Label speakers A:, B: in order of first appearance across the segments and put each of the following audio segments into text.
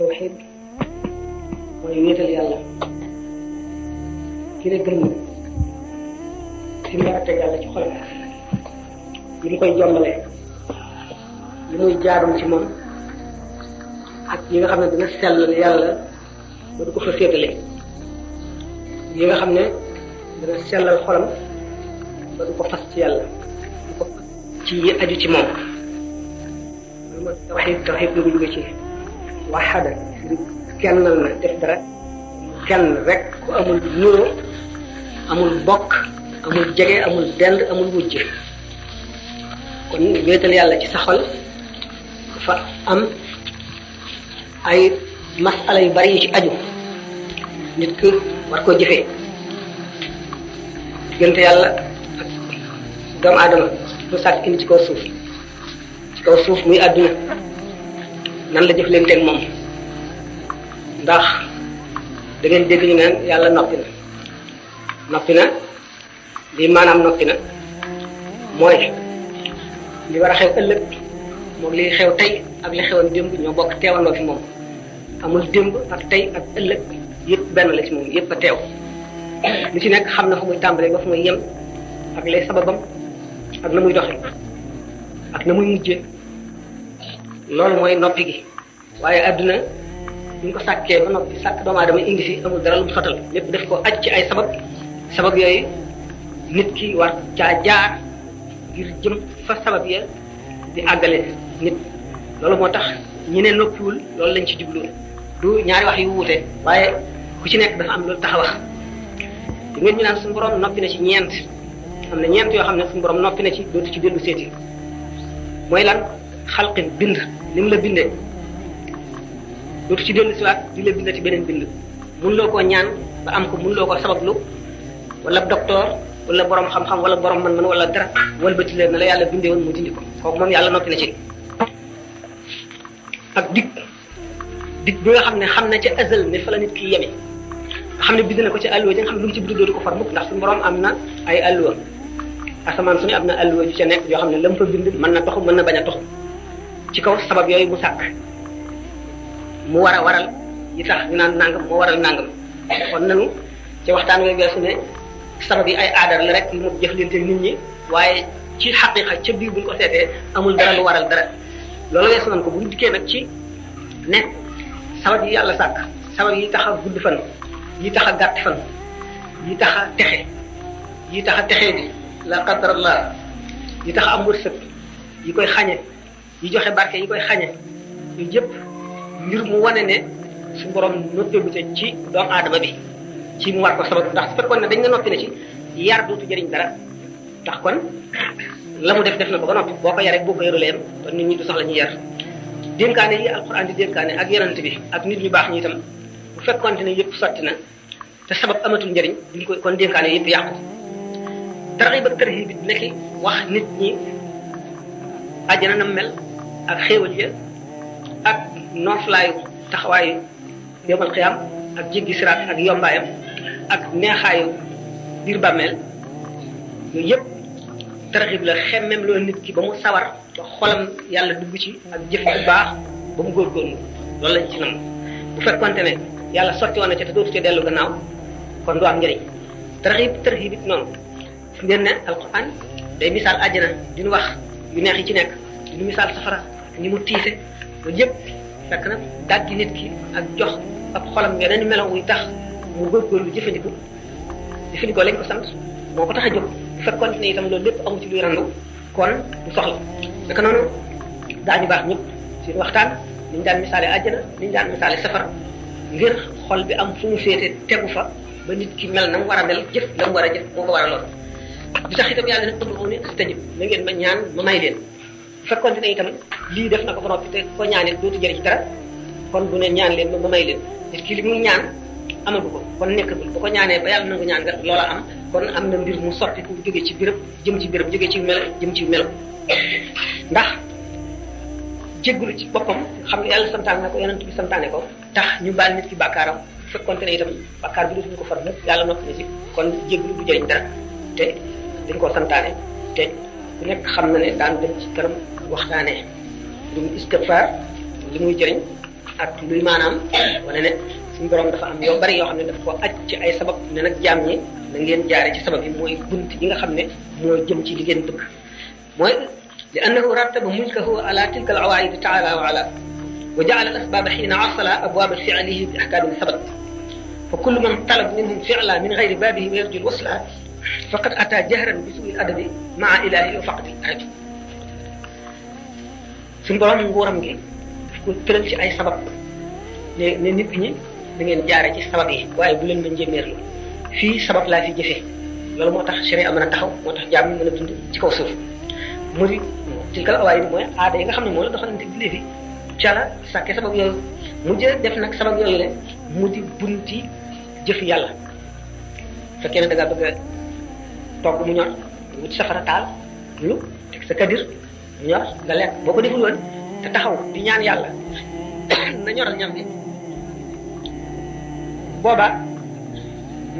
A: tawxiid mooy wéetal yàlla ki ne gëm na fi mu war a teg yàlla ci xolam li mu koy jombalee li muy jaadum ci moom ak yi nga xam ne dina sellal yàlla ba du ko fa féetale yi nga xam ne dina sellal xolam ba du ko fas ci yàlla du ko fas ci yi aju ci moom loolu mooy tawxiid lu jóge ci waxada kennal na def dara kenn rek ku amul nuroo amul bokk amul jege amul dend amul wujj kon wéetal yàlla ci sa xol dafa am ay masala yu bari yu ci aju nit ki war koo jëfee diggante yàlla ak doomu aadama mu sàkk indi ci kaw suuf muy àdduna nan la jëflanteeg moom ndax da ngeen dégg ñu naan yàlla noppi na lii maanaam noppi na mooy li war a xew ëllëg moom li xew tey ak li xewoon démb ñoo bokk teewandoo fi moom amul démb ak tey ak ëllëg yëpp benn la ci moom yëpp a teew lu ci nekk xam na fu muy tàmbalee ba fu muy yem ak lay sababam ak na muy doxe ak na muy mujjee loolu mooy noppi gi waaye adduna ñu ko sàkkee ba noppi sàkk doomu aadama indi fi amul dara lu mu sotal lépp def ko aj ci ay sabab yooyu nit ki war caa jaar ngir jëm fa sabab ya di àggale nit loolu moo tax ñi ne noppiwul loolu lañ ci jublu du ñaari wax yu wuute waaye ku ci nekk dafa am loolu tax a wax di ngeen ñu naan suñu borom noppi na ci ñeent am na ñeent yoo xam ne suñu borom noppi na ci dootu ci dellu seeti mooy lan xalqin bind li mu la bindee dootu ci dellu siwaat di la bindati beneen bind mun loo koo ñaan ba am ko mun loo koo sabablu wala docteur wala borom xam-xam wala borom man-man wala dara walbati leen na la yàlla bindee woon mu dindi ko kooku moom yàlla noppi na ci ak dig bi nga xam ne xam na ca azal ne fa la nit ki yeme nga xam ne bind na ko ci alluwa ji nga xam ne lu mu ci bind dootu ko far mukk ndax suñu borom am na ay alluwa asamaan su ne am na alluwa ju ca nekk yoo xam ne la mu fa bind mën na toxu mën na bañ a toxu ci kaw sabab yooyu mu sàkk mu war a waral yi tax ñu naan nangam moo waral nangam kon nanu ci waxtaan wi weesu ne sabab yi ay aadar la rek yu mu jëflante nit ñi waaye ci xaqiqa ca biir buñ ko seetee amul dara lu waral dara loolu weesu nañ ko bu dikkee nag ci ne sabab yi yàlla sàkk sabab yi tax a gudd fan yi tax a gàtt fan yi tax a texe yi tax a texee bi la qadarallah yi tax a am wërsëg yi koy xañe yi joxe barke yi koy xañe yu yëpp ngir mu wane ne su borom noppeegu ci doomu aadama bi ci mu war ko sabab ndax su fekkoon ne dañ nga noppi na ci yar dootu jëriñ dara ndax kon la mu def na ba noppi boo ko yaree boo ko yarulee kon nit ñi du soxla ñu yar dénkaane yi alxuraan di dénkaane ak yonent bi ak nit ñu baax ñi itam bu fekkoonte ne yëpp sotti na te sabab amatul njëriñ duñ ko kon dénkaane yëpp yàqu targhib ak tarhib bi nekki wax nit ñi àjjana na mel ak xéewal ya ak nooflaayu taxawaayu yawmal qiyaam ak jéggi siraat ak yombaayam ak neexaayu biir bàmmeel yooyu yëpp targhib la xemmem loolu nit ki ba mu sawar ba xolam yàlla dugg ci ak jëf bu baax ba mu góorgóorlu loolu lañ ci nam bu fekkonte ne yàlla sotti woon na ca te dootu ca dellu gannaaw kon du am njëriñ targhib it noonu fu ngeen ne alquran day misaal àjjana di ñu wax yu neex yi ci nekk di ñu misaal safara ni mu tiise loolu yëpp fekk na daggi nit ki ak jox ab xolam yeneen melaw wuy tax mu góorgóorlu jëfandikoo lañ ko sant moo ko tax a jóg bu fekkoon ne itam loolu lépp amu ci luy randu kon du soxla naka noonu daañu baax ñëpp ci waxtaan niñ daan misaale àjjana niñ daan misaale safara ngir xol bi am fu mu féete tegu fa ba nit ki mel na mu war a mel jëf la mu war a jëf moo ko war a lool bi tax itam yàlla ne ud'uuni astajib na ngeen ma ñaan ma may leen bu fekkoon ne itam lii def na ko ba noppi te ko ñaanee dootu jëriñ dara kon bu ne ñaan leen ma may leen nit ki li muy ñaan amagu ko kon nekkagul bu ko ñaanee ba yàlla nangu ñaan nga loola am kon am na mbir mu sotti ku jógee ci béréb jëm ci béréb jógee ci melo jëm ci melo ndax jéggulu ci boppam xam nga yàlla santaane na ko yonent bi santaane ko tax ñu baal nit ki bàkkaaram bu fekkonte ne itam bàkkaar bi dootuñu ko far mukk yàlla noppi na ci kon jéggulu du jëriñ dara te dañ koo santaane te ku nekk xam na ne daan dem ci kanam waxtaanee lu mu istighfar li muy jëriñ ak luy maanaam wala ne suñu borom dafa am yoo bari yoo xam ne daf ko aj ci ay sabab ne nag jaam ñi na ngeen jaare ci sabab yi mooy bunt yi nga xam ne moo jëm ci li ngeen bëgg mooy li annahu rattaba mulkahu ala tilka al awaid taala wa ala wa jaala al asbab xiina asala abwaaba fi'lihi bi ahkaamin sabat fa kullu man talab minhum fi'la min gayri baabihi wa yarju al wasla faqad ata jahran bi suui adabi maa ilahi wa faqdi arabi suñu borom nguuram gi daf ko tëral ci ay sabab ne nit ñi da ngeen jaare ci sabab yi waaye bu leen ma njéeméerlu fii sabab laa fi jëfee loolu moo tax sharia mën a taxaw moo tax jaam mën a dund ci kaw suuf mu di tilkal awaay bi mooy aada yi nga xam ne moo la doxalante bi léegi ca la sàkke sabab yooyu mu jë def nag sabab yooyu le mu di bunti jëf yàlla fekkee ne da ngaa bëgg a togg mu ñor wut safara taal lu teg sa kadir mu ñor nga lekk boo ko deful woon te taxaw di ñaan yàlla na ñoral ñam bi booba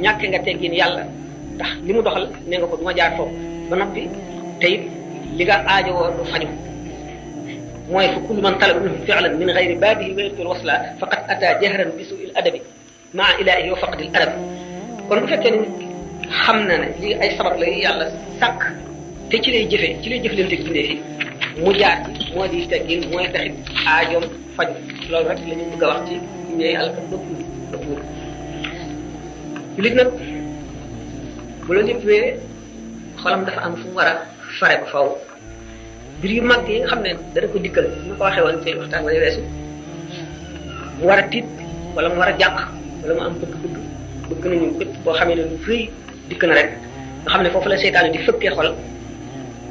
A: ñàkk nga teggin yàlla ndax li mu doxal nee nga ko du ma jaar foofu ba noppi te it li nga aajowoo du faju mooy fa kullu man talaba minhum fi'lan min ghayri baabihi wa yarju al-wasla faqad ata jahran bi su'il adabi maa ilahi wa faqdil adab kon bu fekkee ne xam na ne lii ay sabab la yàlla sàkk te ci lay jëfee ci lay jëflante ak bindee fi mu jaar ci moo di teggin mooy taxit aajoom faju loolu rek la ñu bëgg a wax ci ne yàlla kat dëppul julit nag bu la lépp wee xolam dafa am fu mu war a fare ba faw mbir yu mag yi nga xam ne dana ko dikkal ñu ko waxee woon ci waxtaan wala weesu mu war a tiit wala mu war a jàq wala mu am bëgg nañu bépp boo xamee ne lu rëy dikk na rek nga xam ne foofu la seytaane di fëkkee xol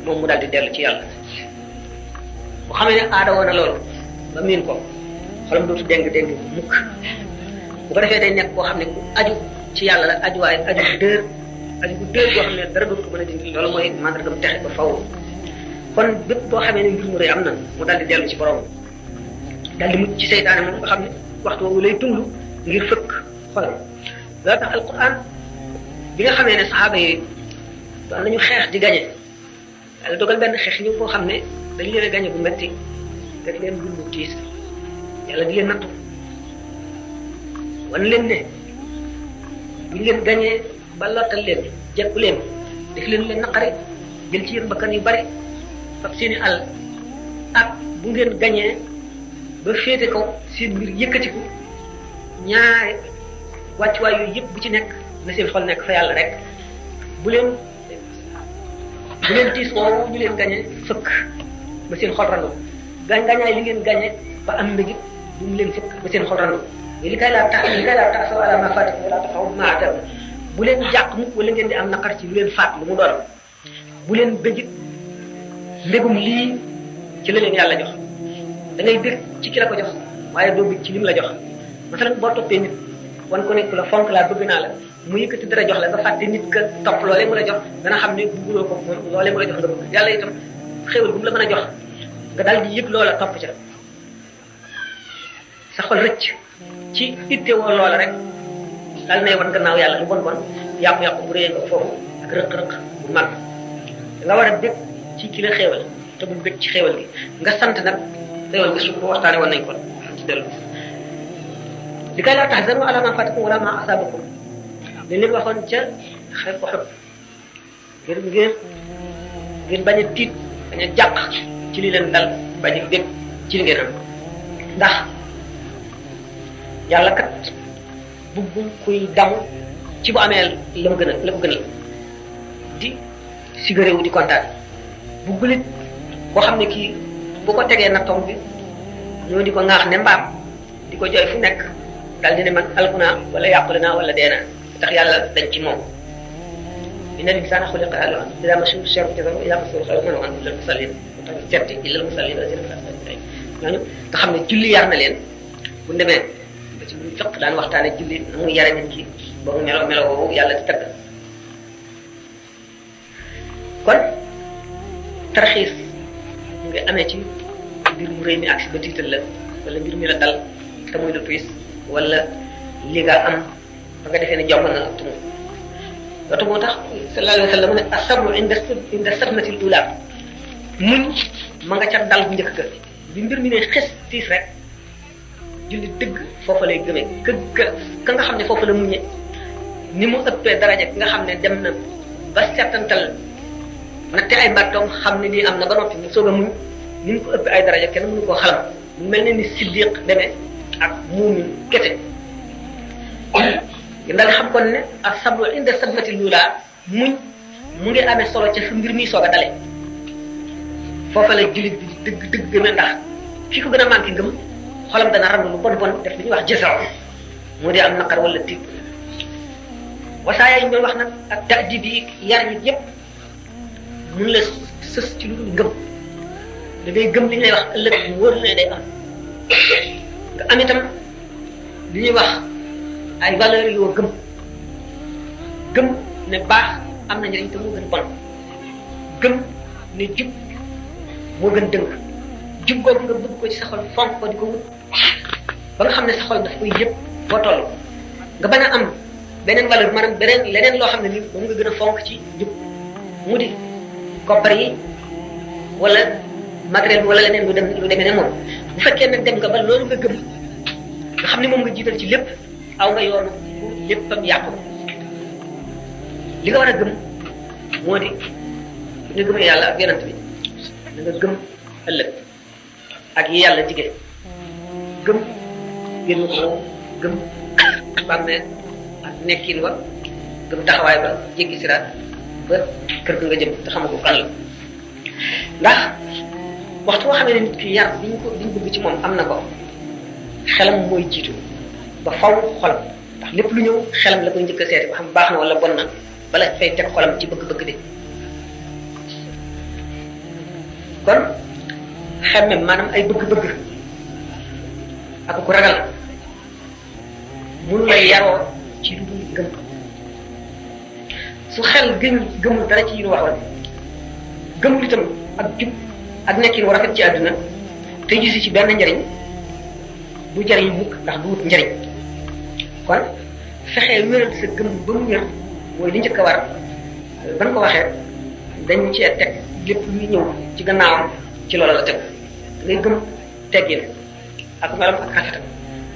A: moom mu daal di dellu ci yàlla bu xamee ne aada woon na loolu ba miin ko xolam dootu déng mukk bu ko defee day nekk koo xam ne ku aju ci yàlla la aju bu dër boo xam ne dara dootu ko mën a dindi loolu mooy mandargam texe ba faw kon bépp boo xamee ne mbir mu rëy am na mu daal di dellu ci borom daal di mucc ci seytaane moom nga xam ne waxtu woowu lay tunglu ngir fëkk xolam loolu tax alquran bi nga xamee ne saxaaba yi doon nañu xeex di gañe yàlla dogal benn xeex ñëw boo xam ne dañu leen a gañe bu metti daf leen dundu tiis yàlla di leen nattu wan leen ne buñ leen gañee ba lottal leen jekku leen def leen naqari jël ci yéen bakkan yu bari fab seeni àll ak bu ngeen gañee ba féete kaw seen mbir yëkkatiku ñaari wàccuwaay yooyu yëpp bu ci nekk na seen xol nekk fa yàlla rek bu leen tiis woowu ñu leen gañee fëkk ba seen xol randu gañaay li ngeen gañee ba am mbégit bu mu leen fëkk ba seen xol randu li kay laa tax sa wala ma fàtte wala taxaw ma atal bu leen jàq mukk wala ngeen di am naqar ci lu leen faat lu mu doon bu leen bëggit mbégum lii ci la leen yàlla jox da ngay bég ci ki la ko jox waaye doo bég ci lim la jox masalan boo toppee nit wan ko nekk la fonk laa bëgg naa la mu yëkkati dara jox la nga fàtte nit ka topp loolee mu la jox dana xam ne bugguloo ko moom loolee mu la jox nga bëgg yàlla itam xéwal bu mu la mën a jox nga daal di yëg loola topp ca sa xol rëcc ci itte woo loola rek daal nay wan gannaaw yàlla lu bon yàqu-yàqu bu réyee nga foofu ak rëq-rëq bu mag nga war a bég ci ki la xéewal te bu bég ci xéewal gi nga sant nag xéewal gi su ko waxtaane woon nañ ko ci dellu li kay laa tahzanu ala ma fatakum wala ma asabakum li leen waxoon ca xeex ko xëpp ngir bañ a tiit bañ a jàq ci li leen dal bañ a bég ci li ngeen am ndax yàlla kat buggul kuy damu ci bu amee la mu gën a la ko gënal di sigaréwu di kontaan buggul it boo xam ne kii bu ko tegee nattoom bi ñoo di ko ŋaax ne mbaam di ko jooy fu nekk daal di ne man alku naa wala yàqule naa wala dee naa tax yàlla dañ ci moom inna l-insaana xuliqa haluu'an idaa massahu sharru jazuu'an wa idaa massahu l-khayru manuu'an illal musalliin setti illal musalliin ñooñu nga xam ne julli yar na leen bu demee ba ci biir fiq daan waxtaane julli na muy yare nit ki ba mu melo woowu yàlla di tagg kon tarxiis nga amee ci mbir mu rëy mi ak si ba tiital la wala mbir mi la dal te muy lu tuis wala li nga am ba nga defee ne jomb na ak tumu loolu moo tax sallallahu alayhi wa sallam ne asabru inda sadmatil ula muñ ma nga ca dal bu njëkk ga bi mbir mi ne xes tiis rek jullit dëgg foofa lay gëmee ka nga xam ne foofa la muñe ni mu ëppee daraja ki nga xam ne dem na ba settantal natte ay mbattoom xam ne lii am na ba noppi mu soog a muñ ni mu ko ëppee ay daraja kenn mënu koo xalam mu mel ne ni siddiq demee ak muumin kete daal di xam kon ne ak sabru inda sadmati lula muñ mu ngi amee solo ca su mbir mi soog a dale foofa la jullit bi dëgg gëmee ndax ki ko gën a manqué ngëm xolam dana randu lu bon def li ñuy wax jësaw moo di am naqar wala tiit wasaaya yi ñu doon wax nag ak taadib yi yar yi yëpp mun la sës ci lu dul ngëm da ngay gëm li ñu lay wax ëllëg mu wóor la day am nga am itam li ñuy wax ay valeurs yoo gëm ne baax am na njëriñ te moo gën bon gëm ne jub moo gën dëng jub googu nga bëgg ko ci sa xol fonk ko di ko wut ba nga xam ne sa xol daf koy yëpp boo toll nga bañ a am beneen valeur maanaam leneen loo xam ne ni moom nga gën a fonk ci jub mu di koppar yi wala matériel bi wala leneen lu demee ne moom bu fekkee nag dem nga ba loolu nga gëm nga xam ne moom nga jiital ci lépp aw nga yoonu léppam yàqu li nga war a gëm moo di nga gëm yàlla ak yonent bi da nga gëm ëllëg ak yi yàlla dige gëm génn ko gëm bàmmeel ak nekkin wa gëm taxawaay ba jéggi siraat ba kër ga nga jëm te xamagu kan la ndax waxtu boo xamee ne nit ki yar biñ bëgg ci moom am na ko xelam mooy jiitu ba faw xolam ndax lépp lu ñëw xelam la koy njëkk a seeti ba xam baax na wala bon na bala fay teg xolam ci bëgg-bëgg de kon xemme maanaam ay bëgg-bëgg ak ku ragal mënu la yaroo ci lu dul gëm su xel gëmul dara ci yi ñu waxoon gëmul itam ak jub ak nekkin wu rafet ci àdduna te gisi ci benn njariñ du jariñ mukk ndax du wut njariñ kon fexee wéral sa gëm ba mu wér mooy li njëkk a war ban ko waxee dañ cee teg lépp luy ñëw ci gannaawam ci loola la teg ngay gëm teggin ak melam ak rafetam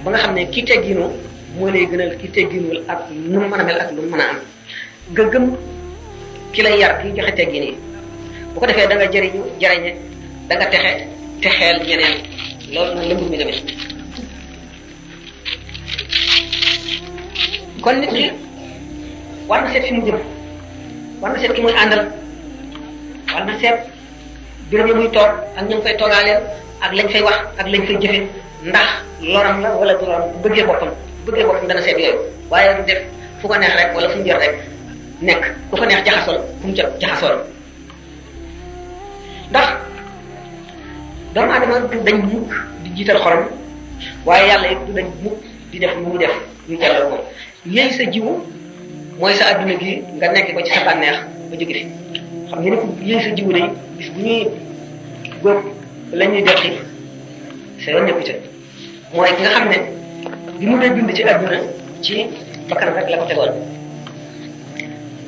A: ba nga xam ne kii tegginoo moo lay gënal kii tegginul ak nu mu mën a mel ak lu mu mën a am nga gëm ki lay yar ki joxe teggin yi bu ko defee da nga jariñe da nga texeel ñeneen loolu nag la mbir mi demee kon nit ki war na seet fi mu jëm war na seet ki muy àndal war na seet béréb yi muy toog ak ña ngi fay toogaaleel ak lañ fay wax ak lañ fay jëfe ndax loram la wala du loram bu bëggee boppam dana seet yooyu waaye du def fu ko neex rek wala fu mu jot rek nekk ku ko neex jaxasool fu mu jot jaxasool ndax doomu aadama du dañ mukk di jiital xolam waaye yàlla it du dañ mukk di def lu muy def ñu jàllal moom yéey sa jiwu mooy sa adduna gi nga nekk ko ci sa bànneex ba jóge fi xam nga ni yéey sa jiwu day bis bu ñuy góob la ñuy deqi sa yoon nekku ca mooy ki nga xam ne bi mu dee dund ci adduna ci bakkan rek la ko tegoon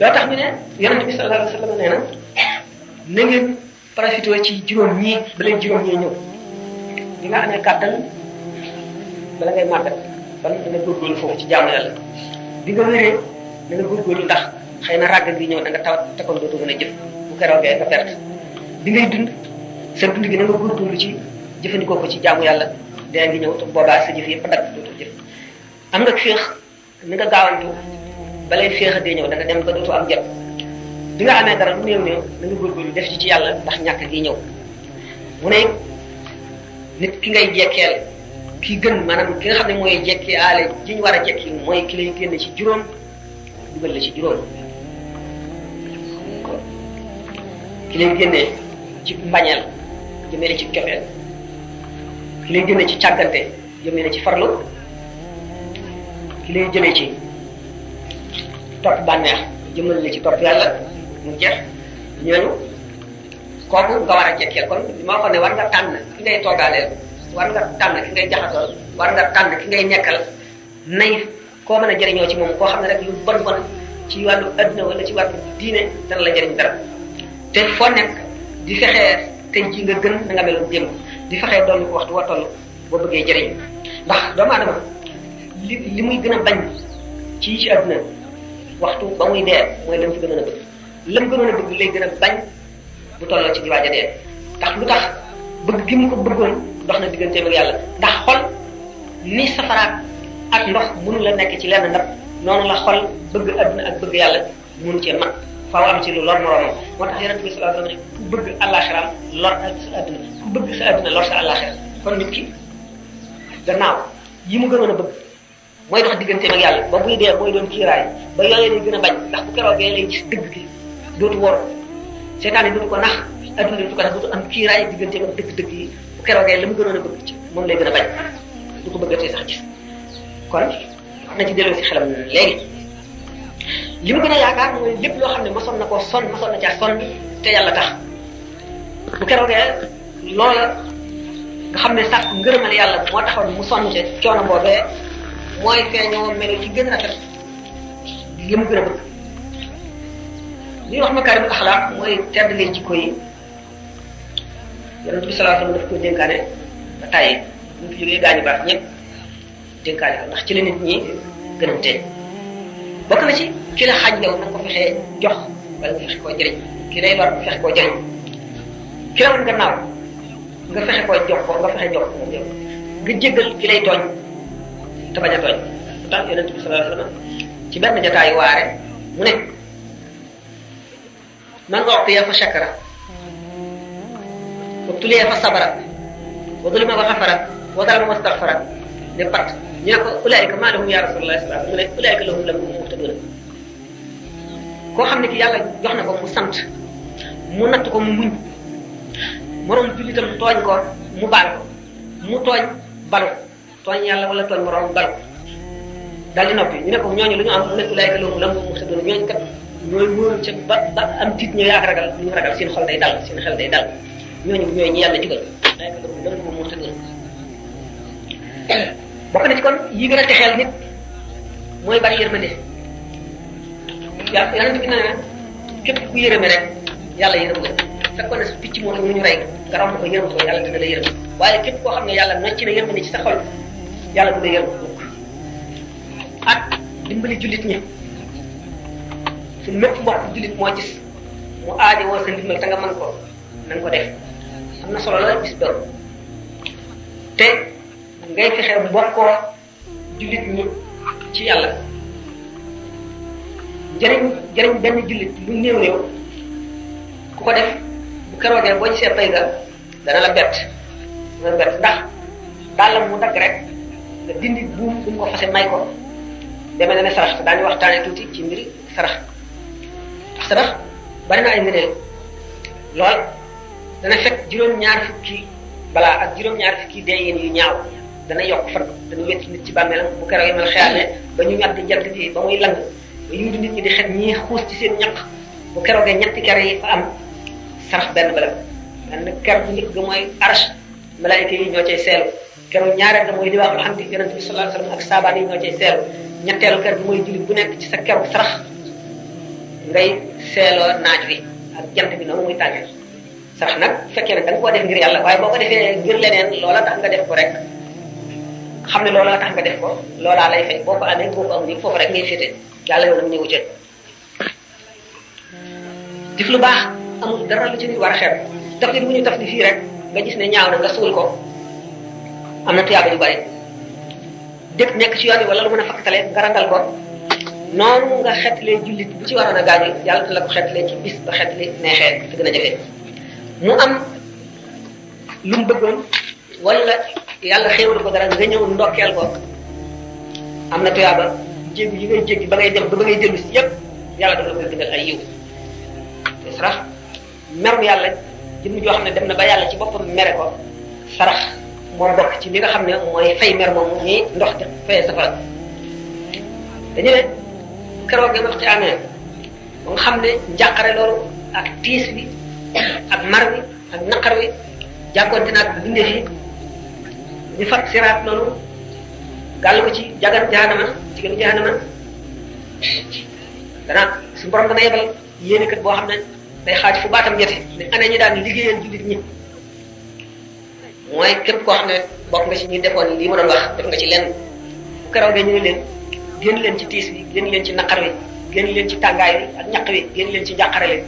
A: loo tax ñu ne yonent bi sallallahu alayhi wa sallam nee na ngeen profité ci juróom ñii ba leen juróom ñii ñëw di nga amee kàttan bala ngay màggat kon da nga góorgóorlu foofu ci jaamu yàlla bi nga wéree da nga góorgóorlu ndax xëy na ràgg gi ñëw da nga tawat te kon dootu mën a jëf bu keroogee nga perte bi ngay dund sa dund gi da nga góorgóorlu ci jëfandikoo ko ci jaamu yàlla dee ngi ñëw te boobaa sa jëf yëpp dagg dootu jëf am nga féex ni nga gaawantu balay féex a dee ñëw da nga dem ba dootu am jot bi nga amee dara lu néew néew da nga góorgóorlu def ci yàlla ndax ñàkk gi ñëw mu ne nit ki ngay jekkeel ki gën maanaam ki nga xam ne mooy jekki aale ji ñu war a jekki mooy ki lay génn ci juróom dugal la ci juróom ki lay génnee ci mbañeel jëmee la ci cofeel ki lay génne ci càggante jëmee la ci farlu ki lay jëlee ci topp bànneex jëmal la ci topp yàlla mu jeex ñooñu kooku nga war a jekkeel kon li ma ko ne war nga tànn ki ngay toogaaleel war nga tànn ki ngay jaxasool war nga tànn ki ngay nekkal nay koo mën a jëriñoo ci moom koo xam ne rek lu bon bon ci wàllu adduna wala ci wàllu diine dana la jëriñ dara te foo nekk di fexee tey ji nga gën na nga meloon démb di fexee doon ko waxtu wa toll boo bëggee jëriñ ndax doomu aadama li muy gën a bañ ci àdduna waxtu ba muy dee mooy lam fi gënoon a bëgg lam gënoon a bëgg lay gën a bañ bu tolloo ci di waaj a dee ndax lu tax bëgg gi mu ko bëggoon dox na digganteem ak yàlla ndax xol ni safaraat ak ndox mënu la nekk ci lenn ndab noonu la xol bëgg àdduna ak bëgg yàlla mënu cee mat faaw am ci lu lor moroomam moo tax yonent bi sallallahu alayhi wasallam ku bëgg àllaaxiraam lor ak sa àdduna ku bëgg sa àdduna lor sa àllaaxira kon nit ki gannaaw yi mu gënoon a bëgg mooy dox digganteem ak yàlla ba buy dee mooy doon kiiraay ba yooyee lay gën a bañ ndax bu keroogee lay gis dëgg gi dootu wor seetaan yi dootu ko nax adduna dootu ko nax dootu am kiiraay digganteem ak dëgg-dëgg yi bu keroogee la mu gënoon a bëgg ci moom lay gën a bañ du ko bëggatee sax gis kon na ci delloo si xelam léegi li mu gën a yaakaar mooy lépp loo xam ne mosoon na koo mosoon na caa sonn te yàlla tax bu keroogee loola nga xam ne sax ngërëmal yàlla moo taxoon mu sonn ca coono boobee mooy feeñoo melo ci gën a rafet li mu gën a bëgg li wax makaarimul axlaaq mooy teddlee jikko yi yonent bi sallallahu alayhi wasallam daf ko dénkaane ba tàyyi ñu fi jógee gaañu baax ñëpp dénkaane ko ndax ci la nit ñi gënante bokk na ci ki la xaaj lew na nga ko fexee jox wala nga fexe koo jëriñ ki lay lor fexe koo jëriñ ki la woon gannaaw nga fexe koo jox ko nga fexe jox ko moom yow nga jéggal ki lay tooñ te bañ a tooñ bu tax yonent bi sallallahu alayhi wasallam ci benn jotaayu waare mu ne man u'tiya fa shakara wa tuliya fa sabara wa zulima fa xafara wa zalama wa astaghfara ne pat ñu ne ko ulaayika maa lahum ya rasulullah sallallahu alayhi wasallam mu ne ulaayika lahum lam muhtaduna koo xam ne ki yàlla jox na ko mu sant mu natt ko mu muñ moroom jullitam tooñ ko mu baal ko mu tooñ balu tooñ yàlla wala tooñ moroom balu daal di noppi ñu ne ko ñooñu lu ñu am mu ne ulaayika lahum lam muhtaduna ñooñu kat ñooy wóoru ca ba am tiit ñooy ak ragal ñu ragal seen xol day dal seen xel day dal ñooñu ñooy ñi yàlla jugal ulaayika lahum lam muhtaduna bokk na ci kon yi gën a texeel nit mooy bari yërmande yàlla bi na ne képp ku yërëme rek yàlla yërëm la fekkoon ne su picc moo tax ñu rey nga romb ko yërëm ko yàlla dina la yërëm waaye képp koo xam ne yàlla nocc na yërmande ci sa xol yàlla du la yërëm mukk ak dimbali jullit ñi su mépp mbokk jullit moo gis mu aajo woo sa ndimbal te nga mën ko na nga ko def am na solo la bis doon te ngay fexe mbokkoo jullit ñi ci yàlla jëriñ benn jullit lu néew néew ku ko def bu keroogee boo gisee pay ga dana la bett ndax daalam mu dagg rek nga dindi buum bu mu ko fase may ko demee na ne sarax te daañu waxtaane tuuti ci mbiri sarax ndax sarax bari na ay ngëneel lool dana fekk juróom-ñaar fukki balaa ak juróom-ñaar fukki dee yéen yu ñaaw dana yokk fan dana wétti nit ci bàmmeelam bu keroog yi mal xeyaamee ba ñu ñatti jant bi ba muy lang ba yuudu nit ñi di xet ñii xuus ci seen ñaq bu keroogee ñetti kere yi fa am sarax benn bala benn ker bu njëkk ga mooy arsh malaayika yi ñoo cay seelu keroog ñaareel ga mooy li waxul xam di yonent bi sallallahu alayhi wasallam ak saabaan yi ñoo cay seelu ñetteelu ker bi mooy jullit bu nekk ci sa keroog sarax ngay seeloo naaj wi ak jant bi noonu muy tàngee sarax nag bu fekkee ne da nga koo def ngir yàlla waaye boo ko defee ngir leneen loola tax nga def ko rek xam ne loolu la tax nga def ko loolaa lay fay boo ko amee boo ko amul yëpp foofu rek ngay féete yàlla yow nag ñëwu ci def lu baax amul dara lu ci nit war a xeeb taf li bu ñu taf di fii rek nga gis ne ñaaw na nga suul ko am na tuyaaba yu bari dëkk nekk ci yoon yi wala lu mën a fakkatale nga rangal ko noonu nga xetlee jullit bu ci waroon a gaañu yàlla dina la ko xetlee ci bis ba xetli neexee te gën a jafee mu am lu mu bëggoon wala yàlla xéewal ko dara nga ñëw ndokkeel ko am na tuyaaba jéggi yi ngay jéggi ba ngay dem ba ngay dellu si yépp yàlla dafa la koy bindal ay yiw te sarax merum yàlla jëmm joo xam ne dem na ba yàlla ci boppam mere ko sarax moo bokk ci li nga xam ne mooy fay mer moom ñi ndox di fay safara dañu ne keroog nga wax ci amee ba nga xam ne njàqare loolu ak tiis bi ak mar bi ak naqar wi jàkkoonte naag bindee fi ñu fat siraat loolu gàll ko ci jagan jahanama ci gën jahanama dana su borom dana yebal yéene kat boo xam ne day xaaj fu baatam ñetti ne ana ñu daan liggéeyal jullit ñi mooy képp koo xam ne bokk nga ci ñi defoon lii ma doon wax def nga ci lenn bu keroogee ñu ne leen génn leen ci tiis bi génn leen ci naqar wi génn leen ci tàngaay wi ak ñaq wi génn leen ci njàqare wi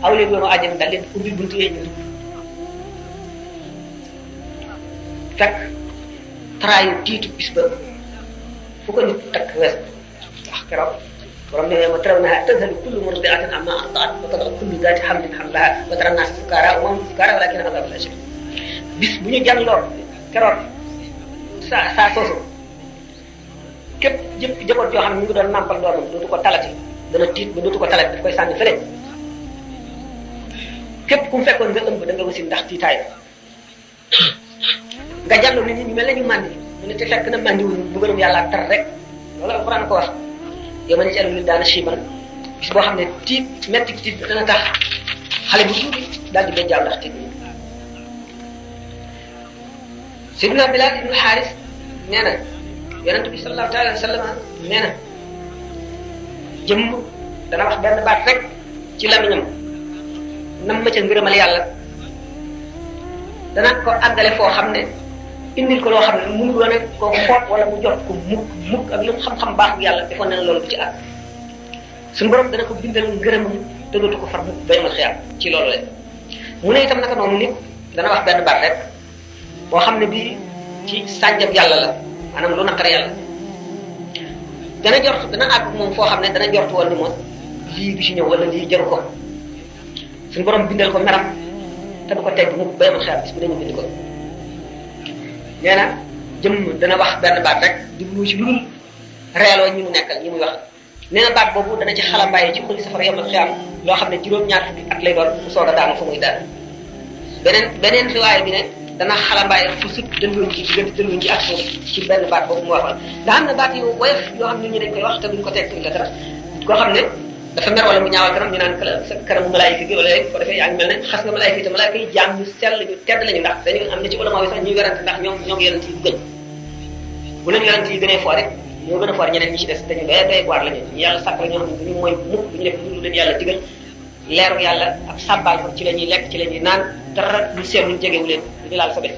A: aw leen yoonu àjjana daal leen ubbi buntu yee ñu fekk traayu tiitu bis ba fu ko nit takk wees wax keroog borom ne ma taraw naa tazhalu kullu murdi'atin amma arda'at wa tad'u kullu dhati hamlin hamlaha wa tara an-nasa sukara wa ma hum sukara walakinna adhaba Allah shadid bis bu ñu jànloo keroog saa soosu képp jëpp jaboot joo xam ne mu ngi doon nàmpal doomam dootu ko talati dana tiit ba dootu ko talati daf koy sànni fële képp ku mu fekkoon nga ëmb da nga wasin ndax tiitaay nga jàllu nit ñi ñu mel ne ñu màndi mu ne te fekk na màndi wuñu bëggalum yàlla tar rek loolu alquran ko wax yow ma ne ci alul daana chiban bis boo xam ne tiit metti tiit dana tax xale bu tuuti daal di bejjaaw ndax tiit Seydina Bilal ibn Haris nee na yonent bi sallallahu alayhi wa sallam nee na jëmm dana wax benn baat rek ci lamiñam nam ma ca ngërëmal yàlla dana ko àggale foo xam ne indil ko loo xam ne mënu doon ko xoot wala mu jot ko mukk ak lu mu xam-xam baax bu yàlla defoon na loolu bu ci àgg suñu borom dana ko bindal ngërëmam te dootu ko far mukk bay mal xiyaam ci loolu la mu ne itam naka noonu nit dana wax benn baat rek boo xam ne bii ci sànjab yàlla la maanaam lu naqar yàlla dana jort dana àgg moom foo xam ne dana jort woon ni moom lii bi ci ñëw wala lii jaru ko suñu borom bindal ko meram te du ko tegg mukk bay mal xiyaam bis bi dañu bind ko nee na jëmm dana wax benn baat rek jublu ci lu dul reeloo ñi mu nekkal ñi muy wax nee na baat boobu dana ci xalambaay ci xuli safara yomal xiyaam loo xam ne juróom-ñaar fukki at lay doon mu soog a daanu fa muy daal beneen riwaay bi ne dana xalambaay fu sut dëndoon ci diggante dëndoon ci ak suuf ci benn baat boobu mu waxoon nga xam ne baat yu woyof yoo xam ne nit ñi dañ koy wax te duñ ko teg la dara koo xam ne dafa mer wala mu ñaawal kanam ñu naan sa kanamu malaayika gi wala ko defee yaa ngi mel ne xas nga malaayika yi te malaayika yi jaam ñu sell ñu tedd lañu ndax dañu am na ci ulama yi sax ñuy werante ndax ñoom yonent yi gën bu leen yonent yi gënee foor rek ñoo gën a foor ñeneen ñi ci des dañu doy waar lañu ñu yàlla sàkk la ñoo xam ne duñu mooy mukk duñu def lu leen yàlla digal leeru yàlla ak sàbbaal ko ci la ñuy lekk ci la ñuy naan dara lu seetlu jegewu leen duñu laal sobe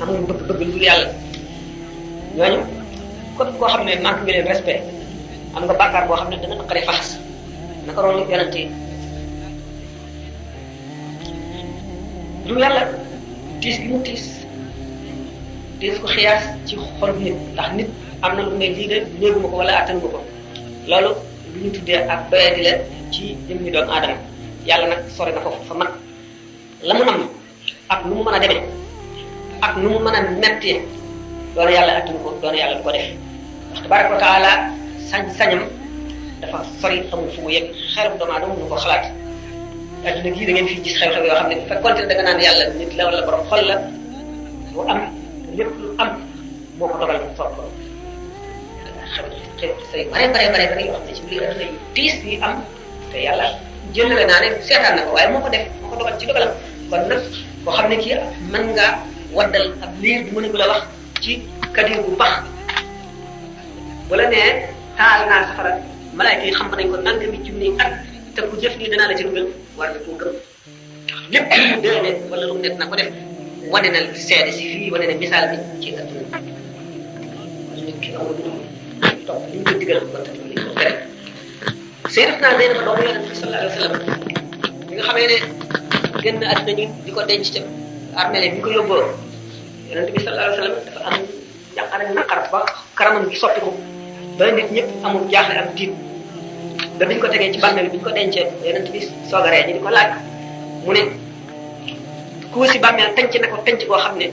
A: amuñu bëgg lu dul yàlla ñooñu kon koo xam ne manque nga leen respect am nga bàkkaar boo xam ne dana naqari faxas naka noonu yonent yi lu yàlla tiis gi mu tiis ko xiyaas ci xol nit ndax nit am na lu ne lii de néeguma ko wala attanu ko loolu lu ñu tuddee ak doyadi la ci jëm ñi doon aadama yàlla nag sori na foofu fa mat la mu nam ak nu mu mën a demee ak nu mu mën a mettee doona yàlla attanu ko doona yàlla du ko def ndax tabaraka wa taala sañ-sañam dafa sori amul fu mu yegg xeerum doomu aadama mënu ko xalaat adduna gii da ngeen fi gis xew-xew yoo xam ne bu fekkoon ne da nga naan yàlla nit la wala borom xol la bu am lépp lu am moo ko dogal mu soog ko xew say bare yoo xam ne ci biir adduna yu tiis yi am te yàlla jëlale naa ne seetaan na ko waaye moo ko def moo ko dogal ci dogalam kon nag koo xam ne kii mën nga waddal ab liir bu mën a la wax ci kadir bu bax wala ne taal naa safara malaayka yi xam nañ ko nangami junni at te ku jëf nii danaa la ci dugal war na koo gëm lépp lu mu dee wala lu mu nekk na ko def wane na seede si fii wane na misaal bi ci adduna nit ki amul lu topp li ñu ko digal ba tax li ko tere Sayyidatuna Zaynab doomu Yonent bi sallallahu alayhi wa sallam bi nga xamee ne génn àdduna ñu di ko denc ca armée bi ñu ko yóbboo Yonent bi sallallahu alayhi wa sallam dafa am jàqare naqar ba karamam gi soppi ko ba nit ñëpp amul jaaxle ak tiit ba biñ ko tegee ci bàmmeel bi ñu ko dencee Yonent bi soogaree ñu di ko laaj mu ne ku si bàmmeel tenc na ko tenc boo xam ne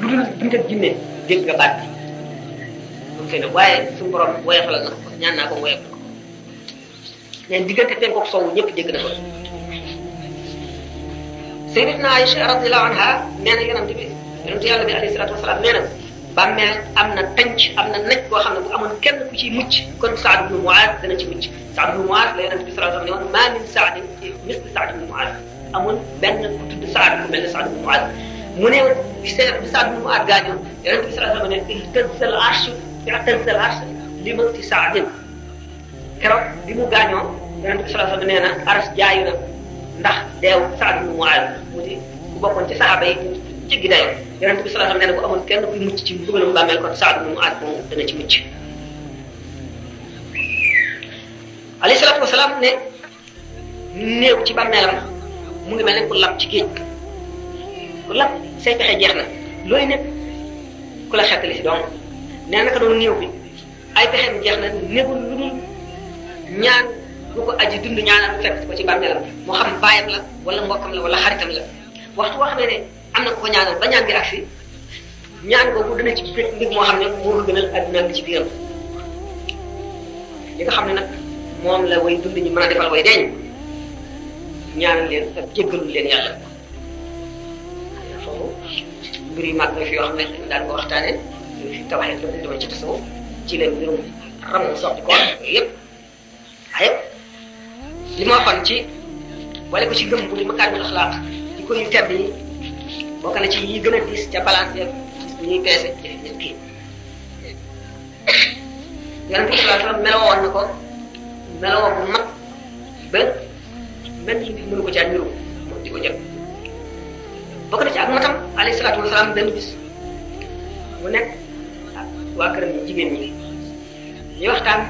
A: lu dul dund ak jinne dégg nga baat bi moom fay na waaye suñu borom woyofalal na ko ñaan naa ko woyofal ko neen diggante penku ak sowwu ñëpp dégg na ko Sayyidatuna Aïcha radiyallahu anha nee na yonent yàlla bi alayhi salaatu wasalaam nee na bàmmeel am na tànc am na naj boo xam ne bu amoon kenn ku ciy mucc kon Saad ibn Muaaz dana ci mucc Saad ibn Muaaz la yonent bi sallallahu alayhi wa sallam ne woon maa min saadin misli Saad ibn Muaaz amul benn ku tudd Saad ku mel ne Saad ibn Muaaz mu ne bi Saad ibn Muaaz gaañoo yonent bi sallallahu alayhi wa sallam ne ihtazza al-arsh li mawti Saadin keroog bi mu gaañoo yonent bi sallallahu alayhi wa sallam nee na aras jaayu na ndax deew Saad ibn Muaaz mu di bokkoon ci saxaaba yi jéggi dayo yonent bi sallallahu alayhi wasallam nee na bu amoon kenn kuy mucc ci mbugalum bàmmeel kon Saad ibn Muaaz moom dana ci mucc alayhi salaatu wasalaam ne néew ci bàmmeelam mu ngi mel ne ku lab ci géej ku lab say pexe jeex na looy nekk ku la xettali si donc nee naka doon néew bi ay pexeem jeex na néegul lu dul ñaan bu ko aji dund ñaanal fekk ko ci bàmmeelam moo xam baayam la wala mbokkam la wala xaritam la waxtu wax ne am na ko ko ñaanal ba ñaan gi agsi ñaan boobu dana ci fekk mbir moo xam ne moo ko gënal adduna li ci biiram li nga xam ne nag moom la way dund ñu mën a defal way deeñ ñaanal leen ak jéggalul leen yàlla foofu mbir yu mag nga fi yoo xam ne daan ko waxtaane fi tawaxee loolu dama ci tasawuf ci leen mbirum ramu soxti ko yëpp waaye li ma waxoon ci wala ko ci gëm bu di makaarimul axlaaq ci ko yu tedd yi bokk na ci yi gën a diis ca balance yeeg ñuy peese ci nit kii yonent bi sallallahu alayhi wasallam meloo woon na ko meloo bu mag ba même yi nit mënu ko caa niru moom di ko jël bokk na ci ak matam alayhi salaatu wasalaam benn bis mu nekk ak waa këram ñi jigéen ñi ñuy waxtaan